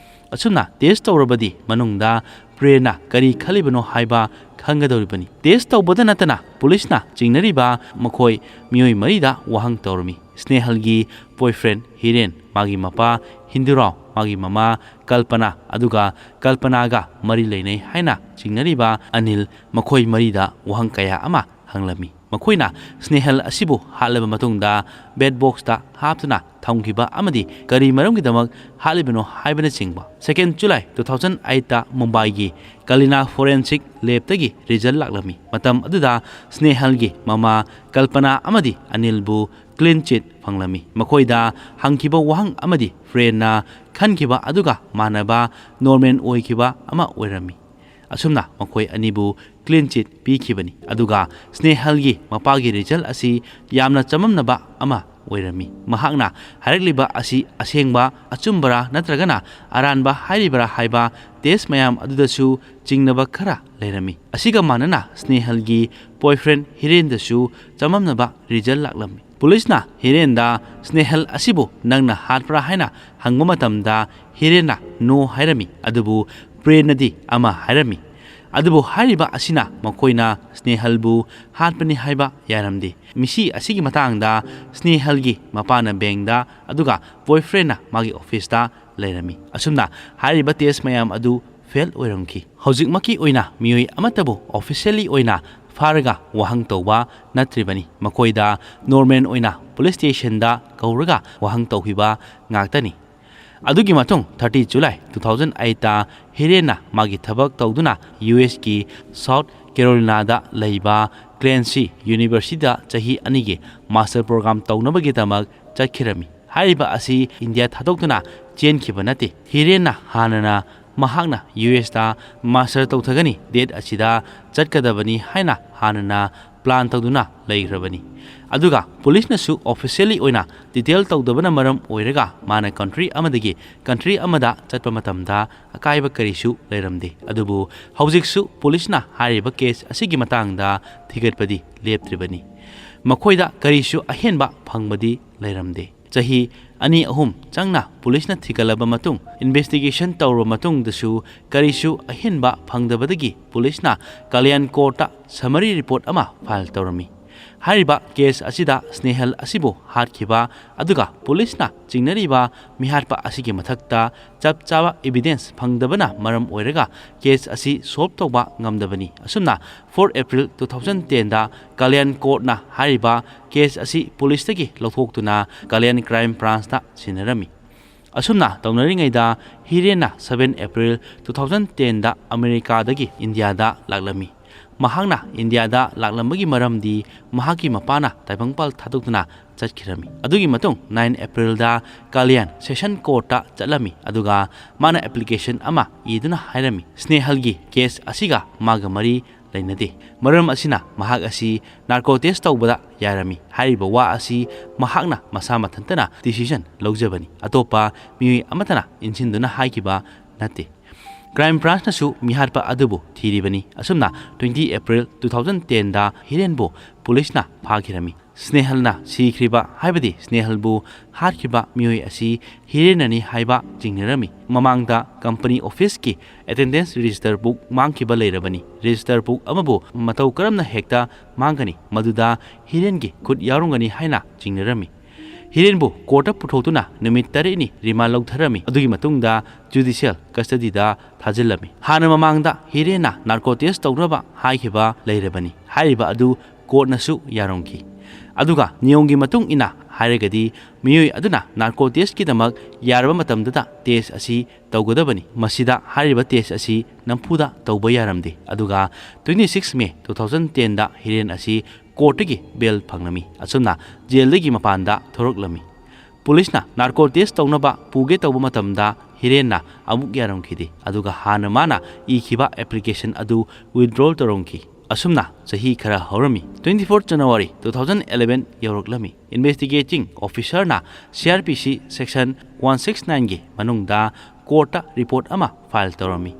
ꯑꯁꯨꯝꯅ test ꯇꯧꯔꯕꯗꯤ ꯃꯅꯨꯡꯗ brainꯅ ꯀꯔꯤ ꯈꯜꯂꯤꯕꯅꯣ ꯍꯥꯏꯕ ꯈꯪꯒꯗꯧꯔꯤꯕꯅꯤ꯫ Test ꯇꯧꯕꯗ ꯅꯠꯇꯅ ꯄꯨꯂꯤꯁꯅ ꯆꯤꯡꯅꯔꯤꯕ ꯃꯈꯣꯏ ꯃꯤꯑꯣꯏ ꯃꯔꯤꯗ ꯋꯥꯍꯪ ꯇꯧꯔꯝꯃꯤ꯫ ꯁ꯭ꯅꯦꯍꯜꯒꯤ boyfriend ꯍꯤꯔꯦꯟ, ꯃꯥꯒꯤ ꯃꯄꯥ ꯍꯤꯟꯗꯨꯔꯥꯎ, ꯃꯥꯒꯤ ꯃꯃꯥ ꯀꯜꯄꯅꯥ, ꯑꯗꯨꯒ ꯀꯜꯄꯅꯥꯒ ꯃꯔꯤ ꯂꯩꯅꯩ ꯍꯥꯏꯅ ꯆꯤꯡꯅꯔꯤꯕ ꯑꯅꯤꯜ, ꯃꯈꯣꯏ ꯃꯔꯤꯗ ꯋꯥꯍꯪ ꯀꯌꯥ ꯑꯃ ꯍꯪꯂꯝꯃꯤ꯫ ꯃꯈꯣꯏꯅ ꯁ꯭ꯅꯦꯍꯜ ꯑꯁꯤꯕꯨ ꯍꯥꯠꯂꯕ ꯃꯇꯨꯡꯗ bed boxꯇ ꯍꯥꯞꯇꯨꯅ ꯊꯝꯈꯤꯕ ꯑꯃꯗꯤ ꯀꯔꯤ ꯃꯔꯝꯒꯤꯗꯃꯛ ꯍꯥꯠꯂꯤꯕꯅꯣ ꯍꯥꯏꯕꯅꯆꯤꯡꯕ꯫ Second July two thousand eightꯇ ꯃꯨꯝꯕꯥꯏꯒꯤ ꯀꯂꯤꯅꯥ forensic labꯇꯒꯤ result ꯂꯥꯛꯂꯝꯃꯤ꯫ ꯃꯇꯝ ꯑꯗꯨꯗ ꯁ꯭ꯅꯦꯍꯜꯒꯤ ꯃꯃꯥ ꯀꯜꯄꯅꯥ ꯑꯃꯗꯤ ꯑꯅꯤꯜꯕꯨ clean chit ꯐꯪꯂꯝꯃꯤ꯫ ꯃꯈꯣꯏꯗ ꯍꯪꯈꯤꯕ ꯋꯥꯍꯪ ꯑꯃꯗꯤ brainꯅ ꯈꯟꯈꯤꯕ ꯑꯗꯨꯒ ꯃꯥꯟꯅꯕ, normal ꯑꯣꯏꯈꯤꯕ ꯑꯃ ꯑꯣꯏꯔꯝꯃꯤ꯫ ꯑꯁꯨꯝꯅ ꯃꯈꯣꯏ ꯑꯅꯤꯕꯨ clean chit ꯄꯤꯈꯤꯕꯅꯤ꯫ ꯑꯗꯨꯒ ꯁ꯭ꯅꯦꯍꯜꯒꯤ ꯃꯄꯥꯒꯤ result ꯑꯁꯤ ꯌꯥꯝꯅ ꯆꯃꯝꯅꯕ ꯑꯃ ꯑꯣꯏꯔꯝꯃꯤ꯫ ꯃꯍꯥꯛꯅ ꯍꯥꯏꯔꯛꯂꯤꯕ ꯑꯁꯤ ꯑꯁꯦꯡꯕ, ꯑꯆꯨꯝꯕꯔꯥ ꯅꯠꯇ꯭ꯔꯒꯅ ꯑꯔꯥꯟꯕ ꯍꯥꯏꯔꯤꯕꯔꯥ ꯍꯥꯏꯕ test ꯃꯌꯥꯝ ꯑꯗꯨꯗꯁꯨ ꯆꯤꯡꯅꯕ ꯈꯔ ꯂꯩꯔꯝꯃꯤ꯫ ꯑꯁꯤꯒ ꯃꯥꯟꯅꯅ ꯁ꯭ꯅꯦꯍꯜꯒꯤ boyfriend ꯍꯤꯔꯦꯟꯗꯁꯨ ꯆꯃꯝꯅꯕ result ꯂꯥꯛꯂꯝꯃꯤ꯫ ꯄꯨꯂꯤꯁꯅ ꯍꯤꯔꯦꯟꯗ ꯁ꯭ꯅꯦꯍꯜ ꯑꯁꯤꯕꯨ ꯅꯪꯅ ꯍꯥꯠꯄ꯭ꯔꯥ ꯍꯥꯏꯅ ꯍꯪꯕ ꯃꯇꯝꯗ ꯍꯤꯔꯦꯟꯅ no ꯍꯥꯏꯔꯝꯃꯤ, ꯑꯗꯨꯕꯨ brainꯅꯗꯤ ꯑꯃ ꯍꯥꯏꯔꯝꯃꯤ꯫ ꯑꯗꯨꯕꯨ ꯍꯥꯏꯔꯤꯕ ꯑꯁꯤꯅ ꯃꯈꯣꯏꯅ ꯁ꯭ꯅꯦꯍꯜꯕꯨ ꯍꯥꯠꯄꯅꯤ ꯍꯥꯏꯕ ꯌꯥꯔꯝꯗꯦ꯫ ꯃꯤꯁꯤ ꯑꯁꯤꯒꯤ ꯃꯇꯥꯡꯗ ꯁ꯭ꯅꯦꯍꯜꯒꯤ ꯃꯄꯥꯅ bankꯗ, ꯑꯗꯨꯒ boyfriendꯅ ꯃꯥꯒꯤ officeꯇ ꯂꯩꯔꯝꯃꯤ꯫ ꯑꯁꯨꯝꯅ ꯍꯥꯏꯔꯤꯕ test ꯃꯌꯥꯝ ꯑꯗꯨ fail ꯑꯣꯏꯔꯝꯈꯤ꯫ ꯍꯧꯖꯤꯛꯃꯛꯀꯤ ꯑꯣꯏꯅ ꯃꯤꯑꯣꯏ ꯑꯃꯠꯇꯕꯨ officially ꯑꯣꯏꯅ ꯐꯥꯔꯒ ꯋꯥꯍꯪ ꯇꯧꯕ ꯅꯠꯇ꯭ꯔꯤꯕꯅꯤ꯫ ꯃꯈꯣꯏꯗ normal ꯑꯣꯏꯅ police stationꯗ ꯀꯧꯔꯒ ꯋꯥꯍꯪ ꯇꯧꯈꯤꯕ ꯉꯥꯛꯇꯅꯤ꯫ ꯑꯗꯨꯒꯤ ꯃꯇꯨꯡ thirty July two thousand eightꯇ ꯍꯤꯔꯦꯟꯅ ꯃꯥꯒꯤ ꯊꯕꯛ ꯇꯧꯗꯨꯅ USꯀꯤ South Carolinada ꯂꯩꯕ Clancy Universityꯗ ꯆꯍꯤ ꯑꯅꯤꯒꯤ master program ꯇꯧꯅꯕꯒꯤꯗꯃꯛ ꯆꯠꯈꯤꯔꯝꯃꯤ꯫ ꯍꯥꯏꯔꯤꯕ ꯑꯁꯤ ꯏꯟꯗꯤꯌꯥ ꯊꯥꯗꯣꯛꯇꯨꯅ ꯆꯦꯟꯈꯤꯕ ꯅꯠꯇꯦ꯫ ꯍꯤꯔꯦꯟꯅ ꯍꯥꯟꯅꯅ ꯃꯍꯥꯛꯅ ꯌꯨ ꯑꯦꯁꯇ ꯃꯥꯁꯇꯔ ꯇꯧꯊꯒꯅꯤ, ꯗꯦꯠ ꯑꯁꯤꯗ ꯆꯠꯀꯗꯕꯅꯤ ꯍꯥꯏꯅ ꯍꯥꯟꯅꯅ ꯄ꯭ꯂꯥꯟ ꯇꯧꯗꯨꯅ ꯂꯩꯈ꯭ꯔꯕꯅꯤ꯫ ꯑꯗꯨꯒ ꯄꯨꯂꯤꯁꯅꯁꯨ ꯑꯣꯐꯤꯁꯤꯌꯦꯜꯂꯤ ꯑꯣꯏꯅ ꯗꯤꯇꯦꯜ ꯇꯧꯗꯕꯅ ꯃꯔꯝ ꯑꯣꯏꯔꯒ ꯃꯥꯅ ꯀꯟꯇ꯭ꯔꯤ ꯑꯃꯗꯒꯤ ꯀꯟꯇ꯭ꯔꯤ ꯑꯃꯗ ꯆꯠꯄ ꯃꯇꯝꯗ ꯑꯀꯥꯏꯕ ꯀꯔꯤꯁꯨ ꯂꯩꯔꯝꯗꯦ꯫ ꯑꯗꯨꯕꯨ ꯍꯧꯖꯤꯛꯁꯨ ꯄꯨꯂꯤꯁꯅ ꯍꯥꯏꯔꯤꯕ ꯀꯦꯁ ꯑꯁꯤꯒꯤ ꯃꯇꯥꯡꯗ ꯊꯤꯒꯠꯄꯗꯤ ꯂꯦꯞꯇ꯭ꯔꯤꯕꯅꯤ꯫ ꯃꯈꯣꯏꯗ ꯀꯔꯤꯁꯨ ꯑꯍꯦꯟꯕ ꯐꯪꯕꯗꯤ ꯂꯩꯔꯝꯗꯦ꯫ ꯆꯍꯤ ꯑꯅꯤ ꯑꯍꯨꯝ ꯆꯪꯅ ꯄꯨꯂꯤꯁꯅ ꯊꯤꯒꯠꯂꯕ ꯃꯇꯨꯡ, ꯏꯟꯚꯦꯁꯇꯤꯒꯦꯁꯟ ꯇꯧꯔꯕ ꯃꯇꯨꯡꯗꯁꯨ ꯀꯔꯤꯁꯨ ꯑꯍꯦꯟꯕ ꯐꯪꯗꯕꯗꯒꯤ ꯄꯨꯂꯤꯁꯅ ꯀꯂꯤꯌꯥꯟ ꯀꯣꯔꯠꯇ ꯁꯃꯔꯤ ꯔꯤꯄꯣꯔꯠ ꯑꯃ ꯐꯥꯏꯜ ꯇꯧꯔꯝꯃꯤ꯫ ꯍꯥꯏꯔꯤꯕ ꯀꯦꯁ ꯑꯁꯤꯗ ꯁ꯭ꯅꯦꯍꯜ ꯑꯁꯤꯕꯨ ꯍꯥꯠꯈꯤꯕ, ꯑꯗꯨꯒ ꯄꯨꯂꯤꯁꯅ ꯆꯤꯡꯅꯔꯤꯕ ꯃꯤꯍꯥꯠꯄ ꯑꯁꯤꯒꯤ ꯃꯊꯛꯇ ꯆꯞ ꯆꯥꯕ ꯏꯕꯤꯗꯦꯟꯁ ꯐꯪꯗꯕꯅ ꯃꯔꯝ ꯑꯣꯏꯔꯒ ꯀꯦꯁ ꯑꯁꯤ ꯁꯣꯜꯕ ꯇꯧꯕ ꯉꯝꯗꯕꯅꯤ꯫ ꯑꯁꯨꯝꯅ, ꯐꯣꯔ ꯑꯦꯄ꯭ꯔꯤꯜ ꯇꯨ ꯊꯥꯎꯖꯟ ꯇꯦꯟꯗ ꯀꯂꯤꯌꯥꯟ ꯀꯣꯔꯠꯅ ꯍꯥꯏꯔꯤꯕ ꯀꯦꯁ ꯑꯁꯤ ꯄꯨꯂꯤꯁꯇꯒꯤ ꯂꯧꯊꯣꯛꯇꯨꯅ ꯀꯂꯤꯌꯥꯟ ꯀ꯭ꯔꯥꯏꯝ ꯕ꯭ꯔꯥꯟꯁꯇ ꯁꯤꯟꯅꯔꯝꯃꯤ꯫ ꯑꯁꯨꯝꯅ ꯇꯧꯅꯔꯤꯉꯩꯗ, ꯍꯤꯔꯦꯟꯅ ꯁꯚꯦꯟ ꯑꯦꯄ꯭ꯔꯤꯜ ꯇꯨ ꯊꯥꯎꯖꯟ ꯇꯦꯟꯗ ꯑꯃꯦꯔꯤꯀꯥꯗꯒꯤ ꯏꯟꯗꯤꯌꯥꯗ ꯂꯥꯛꯂꯝꯃꯤ꯫ ꯃꯍꯥꯛꯅ ꯏꯟꯗꯤꯌꯥꯗ ꯂꯥꯛꯂꯝꯕꯒꯤ ꯃꯔꯝꯗꯤ ꯃꯍꯥꯛꯀꯤ ꯃꯄꯥꯅ ꯇꯥꯏꯕꯪꯄꯥꯜ ꯊꯥꯗꯣꯛꯇꯨꯅ ꯆꯠꯈꯤꯔꯝꯃꯤ꯫ ꯑꯗꯨꯒꯤ ꯃꯇꯨꯡ, ꯅꯥꯏꯟ ꯑꯦꯄ꯭ꯔꯤꯜꯗ ꯀꯂꯤꯌꯥꯟ ꯁꯦꯁꯟ ꯀꯣꯔꯠꯇ ꯆꯠꯂꯝꯃꯤ, ꯑꯗꯨꯒ ꯃꯥꯅ ꯑꯦꯄ꯭ꯂꯤꯀꯦꯁꯟ ꯑꯃ ꯏꯗꯨꯅ ꯍꯥꯏꯔꯝꯃꯤ, ꯁ꯭ꯅꯦꯍꯜꯒꯤ ꯀꯦꯁ ꯑꯁꯤꯒ ꯃꯥꯒ ꯃꯔꯤ ꯂꯩꯅꯗꯦ꯫ ꯃꯔꯝ ꯑꯁꯤꯅ ꯃꯍꯥꯛ ꯑꯁꯤ ꯅꯥꯔꯀꯣ ꯇꯦꯁ ꯇꯧꯕꯗ ꯌꯥꯔꯝꯃꯤ꯫ ꯍꯥꯏꯔꯤꯕ ꯋꯥ ꯑꯁꯤ ꯃꯍꯥꯛꯅ ꯃꯁꯥ ꯃꯊꯟꯇꯅ ꯗꯤꯁꯤꯖꯟ ꯂꯧꯖꯕꯅꯤ, ꯑꯇꯣꯞꯄ ꯃꯤꯑꯣꯏ ꯑꯃꯠꯇꯅ ꯏꯟꯁꯤꯟꯗꯨꯅ ꯍꯥꯏꯈꯤꯕ ꯅꯠꯇꯦ꯫ ꯀ꯭ꯔꯥꯏꯝ ꯕ꯭ꯔꯥꯟꯁꯅꯁꯨ ꯃꯤꯍꯥꯠꯄ ꯑꯗꯨꯕꯨ ꯊꯤꯔꯤꯕꯅꯤ꯫ ꯑꯁꯨꯝꯅ, ꯇ꯭ꯋꯦꯟꯇꯤ ꯑꯦꯄ꯭ꯔꯤꯜ ꯇꯨ ꯊꯥꯎꯖꯟ ꯇꯦꯟꯗ ꯍꯤꯔꯦꯟꯕꯨ ꯄꯨꯂꯤꯁꯅ ꯐꯥꯈꯤꯔꯝꯃꯤ꯫ ꯁ꯭ꯅꯦꯍꯜꯅ ꯁꯤꯈ꯭ꯔꯤꯕ, ꯍꯥꯏꯕꯗꯤ ꯁ꯭ꯅꯦꯍꯜꯕꯨ ꯍꯥꯠꯈꯤꯕ ꯃꯤꯑꯣꯏ ꯑꯁꯤ ꯍꯤꯔꯦꯟꯅꯅꯤ ꯍꯥꯏꯕ ꯆꯤꯡꯅꯔꯝꯃꯤ꯫ ꯃꯃꯥꯡꯗ ꯀꯝꯄꯅꯤ ꯑꯣꯐꯤꯁꯀꯤ ꯑꯦꯇꯦꯟꯗꯦꯟꯁ ꯔꯦꯖꯤꯁꯇꯔ ꯕꯨꯛ ꯃꯥꯡꯈꯤꯕ ꯂꯩꯔꯕꯅꯤ꯫ ꯔꯦꯖꯤꯁꯇꯔ ꯕꯨꯛ ꯑꯃꯕꯨ ꯃꯇꯧ ꯀꯔꯝꯅ ꯍꯦꯛꯇ ꯃꯥꯡꯒꯅꯤ, ꯃꯗꯨꯗ ꯍꯤꯔꯦꯟꯒꯤ ꯈꯨꯠ ꯌꯥꯎꯔꯝꯒꯅꯤ ꯍꯥꯏꯅ ꯆꯤꯡꯅꯔꯝꯃꯤ꯫ ꯍꯤꯔꯦꯟꯕꯨ ꯀꯣꯔꯠꯇ ꯄꯨꯊꯣꯛꯇꯨꯅ ꯅꯨꯃꯤꯠ ꯇꯔꯦꯠꯅꯤ ꯔꯤꯃꯥꯟ ꯂꯧꯊꯔꯝꯃꯤ꯫ ꯑꯗꯨꯒꯤ ꯃꯇꯨꯡꯗ ꯖꯨꯗꯤꯁꯤꯌꯦꯜ ꯀꯁꯇꯗꯤꯗ ꯊꯥꯖꯤꯜꯂꯝꯃꯤ꯫ ꯍꯥꯟꯅ ꯃꯃꯥꯡꯗ ꯍꯤꯔꯦꯟꯅ ꯅꯥꯔꯀꯣ ꯇꯦꯁ ꯇꯧꯅꯕ ꯍꯥꯏꯈꯤꯕ ꯂꯩꯔꯕꯅꯤ꯫ ꯍꯥꯏꯔꯤꯕ ꯑꯗꯨ ꯀꯣꯔꯠꯅꯁꯨ ꯌꯥꯔꯝꯈꯤ꯫ ꯑꯗꯨꯒ ꯅꯤꯌꯣꯝꯒꯤ ꯃꯇꯨꯡ ꯏꯟꯅ ꯍꯥꯏꯔꯒꯗꯤ, ꯃꯤꯑꯣꯏ ꯑꯗꯨꯅ ꯅꯥꯔꯀꯣ ꯇꯦꯁꯀꯤꯗꯃꯛ ꯌꯥꯔꯕ ꯃꯇꯝꯗꯇ ꯇꯦꯁ ꯑꯁꯤ ꯇꯧꯒꯗꯕꯅꯤ꯫ ꯃꯁꯤꯗ ꯍꯥꯏꯔꯤꯕ ꯇꯦꯁ ꯑꯁꯤ ꯅꯝꯐꯨꯗ ꯇꯧꯕ ꯌꯥꯔꯝꯗꯦ꯫ ꯑꯗꯨꯒ twenty six May two thousand ꯇꯦꯟꯗ ꯍꯤꯔꯦꯟ ꯑꯁꯤ ꯀꯣꯔꯠꯇꯒꯤ ꯕꯦꯜ ꯐꯪꯂꯝꯃꯤ꯫ ꯑꯁꯨꯝꯅ ꯖꯦꯜꯗꯒꯤ ꯃꯄꯥꯟꯗ ꯊꯣꯔꯛꯂꯝꯃꯤ꯫ ꯄꯨꯂꯤꯁꯅ ꯅꯥꯔꯀꯣ ꯇꯦꯁ ꯇꯧꯅꯕ ꯄꯨꯒꯦ ꯇꯧꯕ ꯃꯇꯝꯗ ꯍꯤꯔꯦꯟꯅ ꯑꯃꯨꯛ ꯌꯥꯔꯝꯈꯤꯗꯦ, ꯑꯗꯨꯒ ꯍꯥꯟꯅ ꯃꯥꯅ ꯏꯈꯤꯕ application ꯑꯗꯨ withdraw ꯇꯧꯔꯝꯈꯤ꯫ ꯑꯁꯨꯝꯅ ꯆꯍꯤ ꯈꯔ ꯍꯧꯔꯝꯃꯤ꯫ Twenty four January two thousand eleven ꯌꯧꯔꯛꯂꯝꯃꯤ꯫ Investigating officerꯅ C R P C section one six nineꯒꯤ ꯃꯅꯨꯡꯗ courtꯇ report ꯑꯃ file ꯇꯧꯔꯝꯃꯤ꯫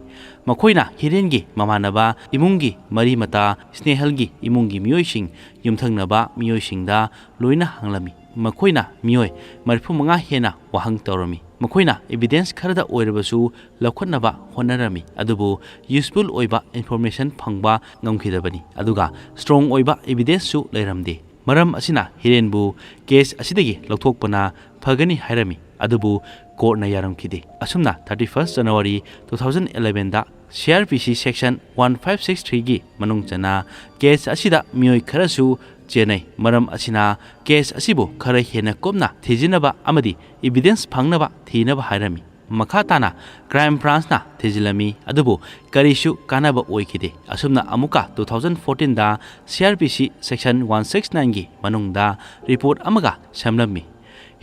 ꯃꯈꯣꯏꯅ ꯍꯤꯔꯦꯟꯒꯤ ꯃꯃꯥꯟꯅꯕ, ꯏꯃꯨꯡꯒꯤ ꯃꯔꯤ ꯃꯇꯥ, ꯁ꯭ꯅꯦꯍꯜꯒꯤ ꯏꯃꯨꯡꯒꯤ ꯃꯤꯑꯣꯏꯁꯤꯡ, ꯌꯨꯝꯊꯪꯅꯕ ꯃꯤꯑꯣꯏꯁꯤꯡꯗ ꯂꯣꯏꯅ ꯍꯪꯂꯝꯃꯤ꯫ ꯃꯈꯣꯏꯅ ꯃꯤꯑꯣꯏ ꯃꯔꯤꯐꯨ ꯃꯉꯥ ꯍꯦꯟꯅ ꯋꯥꯍꯪ ꯇꯧꯔꯝꯃꯤ꯫ ꯃꯈꯣꯏꯅ evidence ꯈꯔꯗ ꯑꯣꯏꯔꯕꯁꯨ ꯂꯧꯈꯠꯅꯕ ꯍꯣꯠꯅꯔꯝꯃꯤ, ꯑꯗꯨꯕꯨ useful ꯑꯣꯏꯕ information ꯐꯪꯕ ꯉꯝꯈꯤꯗꯕꯅꯤ, ꯑꯗꯨꯒ strong ꯑꯣꯏꯕ evidenceꯁꯨ ꯂꯩꯔꯝꯗꯦ꯫ ꯃꯔꯝ ꯑꯁꯤꯅ ꯍꯤꯔꯦꯟꯕꯨ case ꯑꯁꯤꯗꯒꯤ ꯂꯧꯊꯣꯛꯄꯅ ꯐꯒꯅꯤ ꯍꯥꯏꯔꯝꯃꯤ, ꯑꯗꯨꯕꯨ courtꯅ ꯌꯥꯔꯝꯈꯤꯗꯦ꯫ ꯑꯁꯨꯝꯅ thirty first January two thousand elevenꯗ C R P C section one five six threeꯒꯤ ꯃꯅꯨꯡ ꯆꯟꯅ case ꯑꯁꯤꯗ ꯃꯤꯑꯣꯏ ꯈꯔꯁꯨ ꯆꯦꯟꯅꯩ꯫ ꯃꯔꯝ ꯑꯁꯤꯅ case ꯑꯁꯤꯕꯨ ꯈꯔ ꯍꯦꯟꯅ ꯀꯨꯞꯅ ꯊꯤꯖꯤꯟꯅꯕ ꯑꯃꯗꯤ evidence ꯐꯪꯅꯕ ꯊꯤꯅꯕ ꯍꯥꯏꯔꯝꯃꯤ꯫ ꯃꯈꯥ ꯇꯥꯅ crime branchꯅ ꯊꯤꯖꯤꯜꯂꯝꯃꯤ, ꯑꯗꯨꯕꯨ ꯀꯔꯤꯁꯨ ꯀꯥꯟꯅꯕ ꯑꯣꯏꯈꯤꯗꯦ꯫ ꯑꯁꯨꯝꯅ ꯑꯃꯨꯛꯀ two thousand fourteenꯗ C R P C section one six nineꯒꯤ ꯃꯅꯨꯡꯗ report ꯑꯃꯒ ꯁꯦꯝꯂꯝꯃꯤ꯫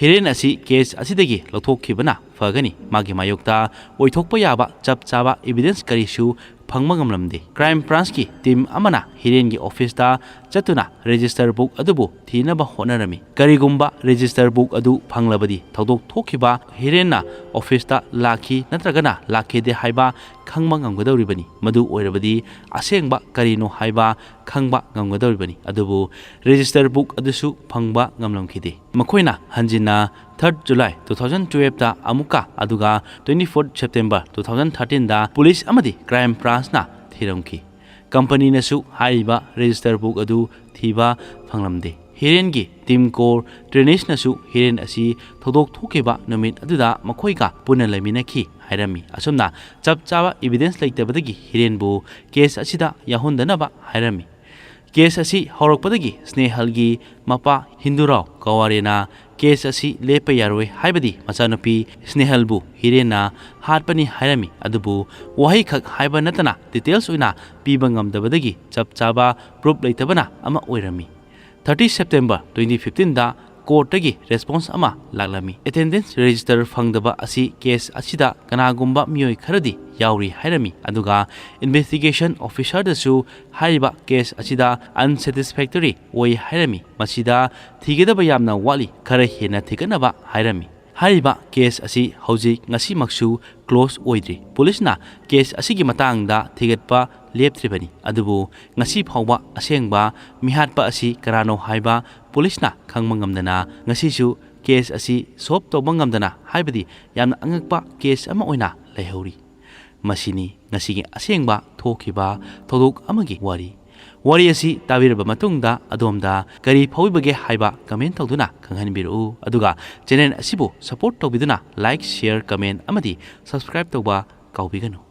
ꯍꯤꯔꯦꯟ ꯑꯁꯤ case ꯑꯁꯤꯗꯒꯤ ꯂꯧꯊꯣꯛꯈꯤꯕꯅ ꯐꯒꯅꯤ꯫ ꯃꯥꯒꯤ ꯃꯥꯌꯣꯛꯇ ꯑꯣꯏꯊꯣꯛꯄ ꯌꯥꯕ ꯆꯞ ꯆꯥꯕ evidence ꯀꯔꯤꯁꯨ ꯐꯪꯕ ꯉꯝꯂꯝꯗꯦ꯫ Crime branchꯀꯤ team ꯑꯃꯅ ꯍꯤꯔꯦꯟꯒꯤ officeꯇ ꯆꯠꯇꯨꯅ register book ꯑꯗꯨꯕꯨ ꯊꯤꯅꯕ ꯍꯣꯠꯅꯔꯝꯃꯤ꯫ ꯀꯔꯤꯒꯨꯝꯕ register book ꯑꯗꯨ ꯐꯪꯂꯕꯗꯤ, ꯊꯧꯗꯣꯛ ꯊꯣꯛꯈꯤꯕ ꯍꯤꯔꯦꯟꯅ officeꯇ ꯂꯥꯛꯈꯤ ꯅꯠꯇ꯭ꯔꯒꯅ ꯂꯥꯛꯈꯤꯗꯦ ꯍꯥꯏꯕ ꯈꯪꯕ ꯉꯝꯒꯗꯧꯔꯤꯕꯅꯤ꯫ ꯃꯗꯨ ꯑꯣꯏꯔꯕꯗꯤ ꯑꯁꯦꯡꯕ ꯀꯔꯤꯅꯣ ꯍꯥꯏꯕ ꯈꯪꯕ ꯉꯝꯒꯗꯧꯔꯤꯕꯅꯤ꯫ ꯑꯗꯨꯕꯨ register book ꯑꯗꯨꯁꯨ ꯐꯪꯕ ꯉꯝꯂꯝꯈꯤꯗꯦ꯫ ꯃꯈꯣꯏꯅ ꯍꯟꯖꯤꯟꯅ third July two thousand twelveꯇ ꯑꯃꯨꯛꯀ, ꯑꯗꯨꯒ twenty fourth September two thousand thirteenꯗ police ꯑꯃꯗꯤ crime branchꯅ ꯊꯤꯔꯝꯈꯤ꯫ Companyꯅꯁꯨ ꯍꯥꯏꯔꯤꯕ register book ꯑꯗꯨ ꯊꯤꯕ ꯐꯪꯂꯝꯗꯦ꯫ ꯍꯤꯔꯦꯟꯒꯤ team core traineesꯅꯁꯨ ꯍꯤꯔꯦꯟ ꯑꯁꯤ ꯊꯧꯗꯣꯛ ꯊꯣꯛꯈꯤꯕ ꯅꯨꯃꯤꯠ ꯑꯗꯨꯗ ꯃꯈꯣꯏꯒ ꯄꯨꯟꯅ ꯂꯩꯃꯤꯟꯅꯈꯤ ꯍꯥꯏꯔꯝꯃꯤ꯫ ꯑꯁꯨꯝꯅ ꯆꯞ ꯆꯥꯕ evidence ꯂꯩꯇꯕꯗꯒꯤ ꯍꯤꯔꯦꯟꯕꯨ case ꯑꯁꯤꯗ ꯌꯥꯎꯍꯟꯗꯅꯕ ꯍꯥꯏꯔꯝꯃꯤ꯫ Case ꯑꯁꯤ ꯍꯧꯔꯛꯄꯗꯒꯤ ꯁ꯭ꯅꯦꯍꯜꯒꯤ ꯃꯄꯥ ꯍꯤꯟꯗꯨꯔꯥꯎ ꯒꯋꯥꯔꯦꯅ case ꯑꯁꯤ ꯂꯦꯞꯄ ꯌꯥꯔꯣꯏ ꯍꯥꯏꯕꯗꯤ ꯃꯆꯥꯅꯨꯄꯤ ꯁ꯭ꯅꯦꯍꯜꯕꯨ ꯍꯤꯔꯦꯟꯅ ꯍꯥꯠꯄꯅꯤ ꯍꯥꯏꯔꯝꯃꯤ, ꯑꯗꯨꯕꯨ ꯋꯥꯍꯩꯈꯛ ꯍꯥꯏꯕ ꯅꯠꯇꯅ details ꯑꯣꯏꯅ ꯄꯤꯕ ꯉꯝꯗꯕꯗꯒꯤ ꯆꯞ ꯆꯥꯕ proof ꯂꯩꯇꯕꯅ ꯑꯃ ꯑꯣꯏꯔꯝꯃꯤ꯫ Thirty September twenty fifteenꯗ ꯀꯣꯔꯠꯇꯒꯤ ꯔꯦꯁꯄꯣꯟꯁ ꯑꯃ ꯂꯥꯛꯂꯝꯃꯤ꯫ ꯑꯦꯇꯦꯟꯗꯦꯟꯁ ꯔꯦꯖꯤꯁꯇꯔ ꯐꯪꯗꯕ ꯑꯁꯤ ꯀꯦꯁ ꯑꯁꯤꯗ ꯀꯅꯥꯒꯨꯝꯕ ꯃꯤꯑꯣꯏ ꯈꯔꯗꯤ ꯌꯥꯎꯔꯤ ꯍꯥꯏꯔꯝꯃꯤ, ꯑꯗꯨꯒ ꯏꯟꯚꯦꯁꯇꯤꯒꯦꯁꯟ ꯑꯣꯐꯤꯁꯔꯗꯁꯨ ꯍꯥꯏꯔꯤꯕ ꯀꯦꯁ ꯑꯁꯤꯗ ꯑꯟꯁꯦꯇꯤꯁꯐꯦꯛꯇꯔꯤ ꯑꯣꯏ ꯍꯥꯏꯔꯝꯃꯤ꯫ ꯃꯁꯤꯗ ꯊꯤꯒꯗꯕ ꯌꯥꯝꯅ ꯋꯥꯠꯂꯤ, ꯈꯔ ꯍꯦꯟꯅ ꯊꯤꯒꯠꯅꯕ ꯍꯥꯏꯔꯝꯃꯤ꯫ ꯍꯥꯏꯔꯤꯕ ꯀꯦꯁ ꯑꯁꯤ ꯍꯧꯖꯤꯛ ꯉꯁꯤꯃꯛꯁꯨ ꯀ꯭ꯂꯣꯖ ꯑꯣꯏꯗ꯭ꯔꯤ꯫ ꯄꯨꯂꯤꯁꯅ ꯀꯦꯁ ꯑꯁꯤꯒꯤ ꯃꯇꯥꯡꯗ ꯊꯤꯒꯠꯄ ꯂꯦꯞꯇ꯭ꯔꯤꯕꯅꯤ, ꯑꯗꯨꯕꯨ ꯉꯁꯤ ꯐꯥꯎꯕ ꯑꯁꯦꯡꯕ ꯃꯤꯍꯥꯠꯄ ꯑꯁꯤ ꯀꯅꯥꯅꯣ ꯍꯥꯏꯕ ꯄꯨꯂꯤꯁꯅ ꯈꯪꯕ ꯉꯝꯗꯅ ꯉꯁꯤꯁꯨ ꯀꯦꯁ ꯑꯁꯤ ꯁꯣꯜꯕ ꯇꯧꯕ ꯉꯝꯗꯅ ꯍꯥꯏꯕꯗꯤ ꯌꯥꯝꯅ ꯑꯉꯛꯄ ꯀꯦꯁ ꯑꯃ ꯑꯣꯏꯅ ꯂꯩꯍꯧꯔꯤ꯫ ꯃꯁꯤꯅꯤ ꯉꯁꯤꯒꯤ ꯑꯁꯦꯡꯕ ꯊꯣꯛꯈꯤꯕ ꯊꯧꯗꯣꯛ ꯑꯃꯒꯤ ꯋꯥꯔꯤ꯫ ꯋꯥꯔꯤ ꯑꯁꯤ ꯇꯥꯕꯤꯔꯕ ꯃꯇꯨꯡꯗ ꯑꯗꯣꯝꯗ ꯀꯔꯤ ꯐꯥꯎꯕꯤꯕꯒꯦ ꯍꯥꯏꯕ ꯀꯃꯦꯟ ꯇꯧꯗꯨꯅ ꯈꯪꯍꯟꯕꯤꯔꯛꯎ꯫ ꯑꯗꯨꯒ ꯆꯦꯅꯦꯜ ꯑꯁꯤꯕꯨ ꯁꯄꯣꯔꯠ ꯇꯧꯕꯤꯗꯨꯅ ꯂꯥꯏꯛ, ꯁꯤꯌꯔ, ꯀꯃꯦꯟ ꯑꯃꯗꯤ ꯁꯕꯁꯀ꯭ꯔꯥꯏꯕ ꯇꯧꯕ ꯀꯥꯎꯕꯤꯒꯅꯨ꯫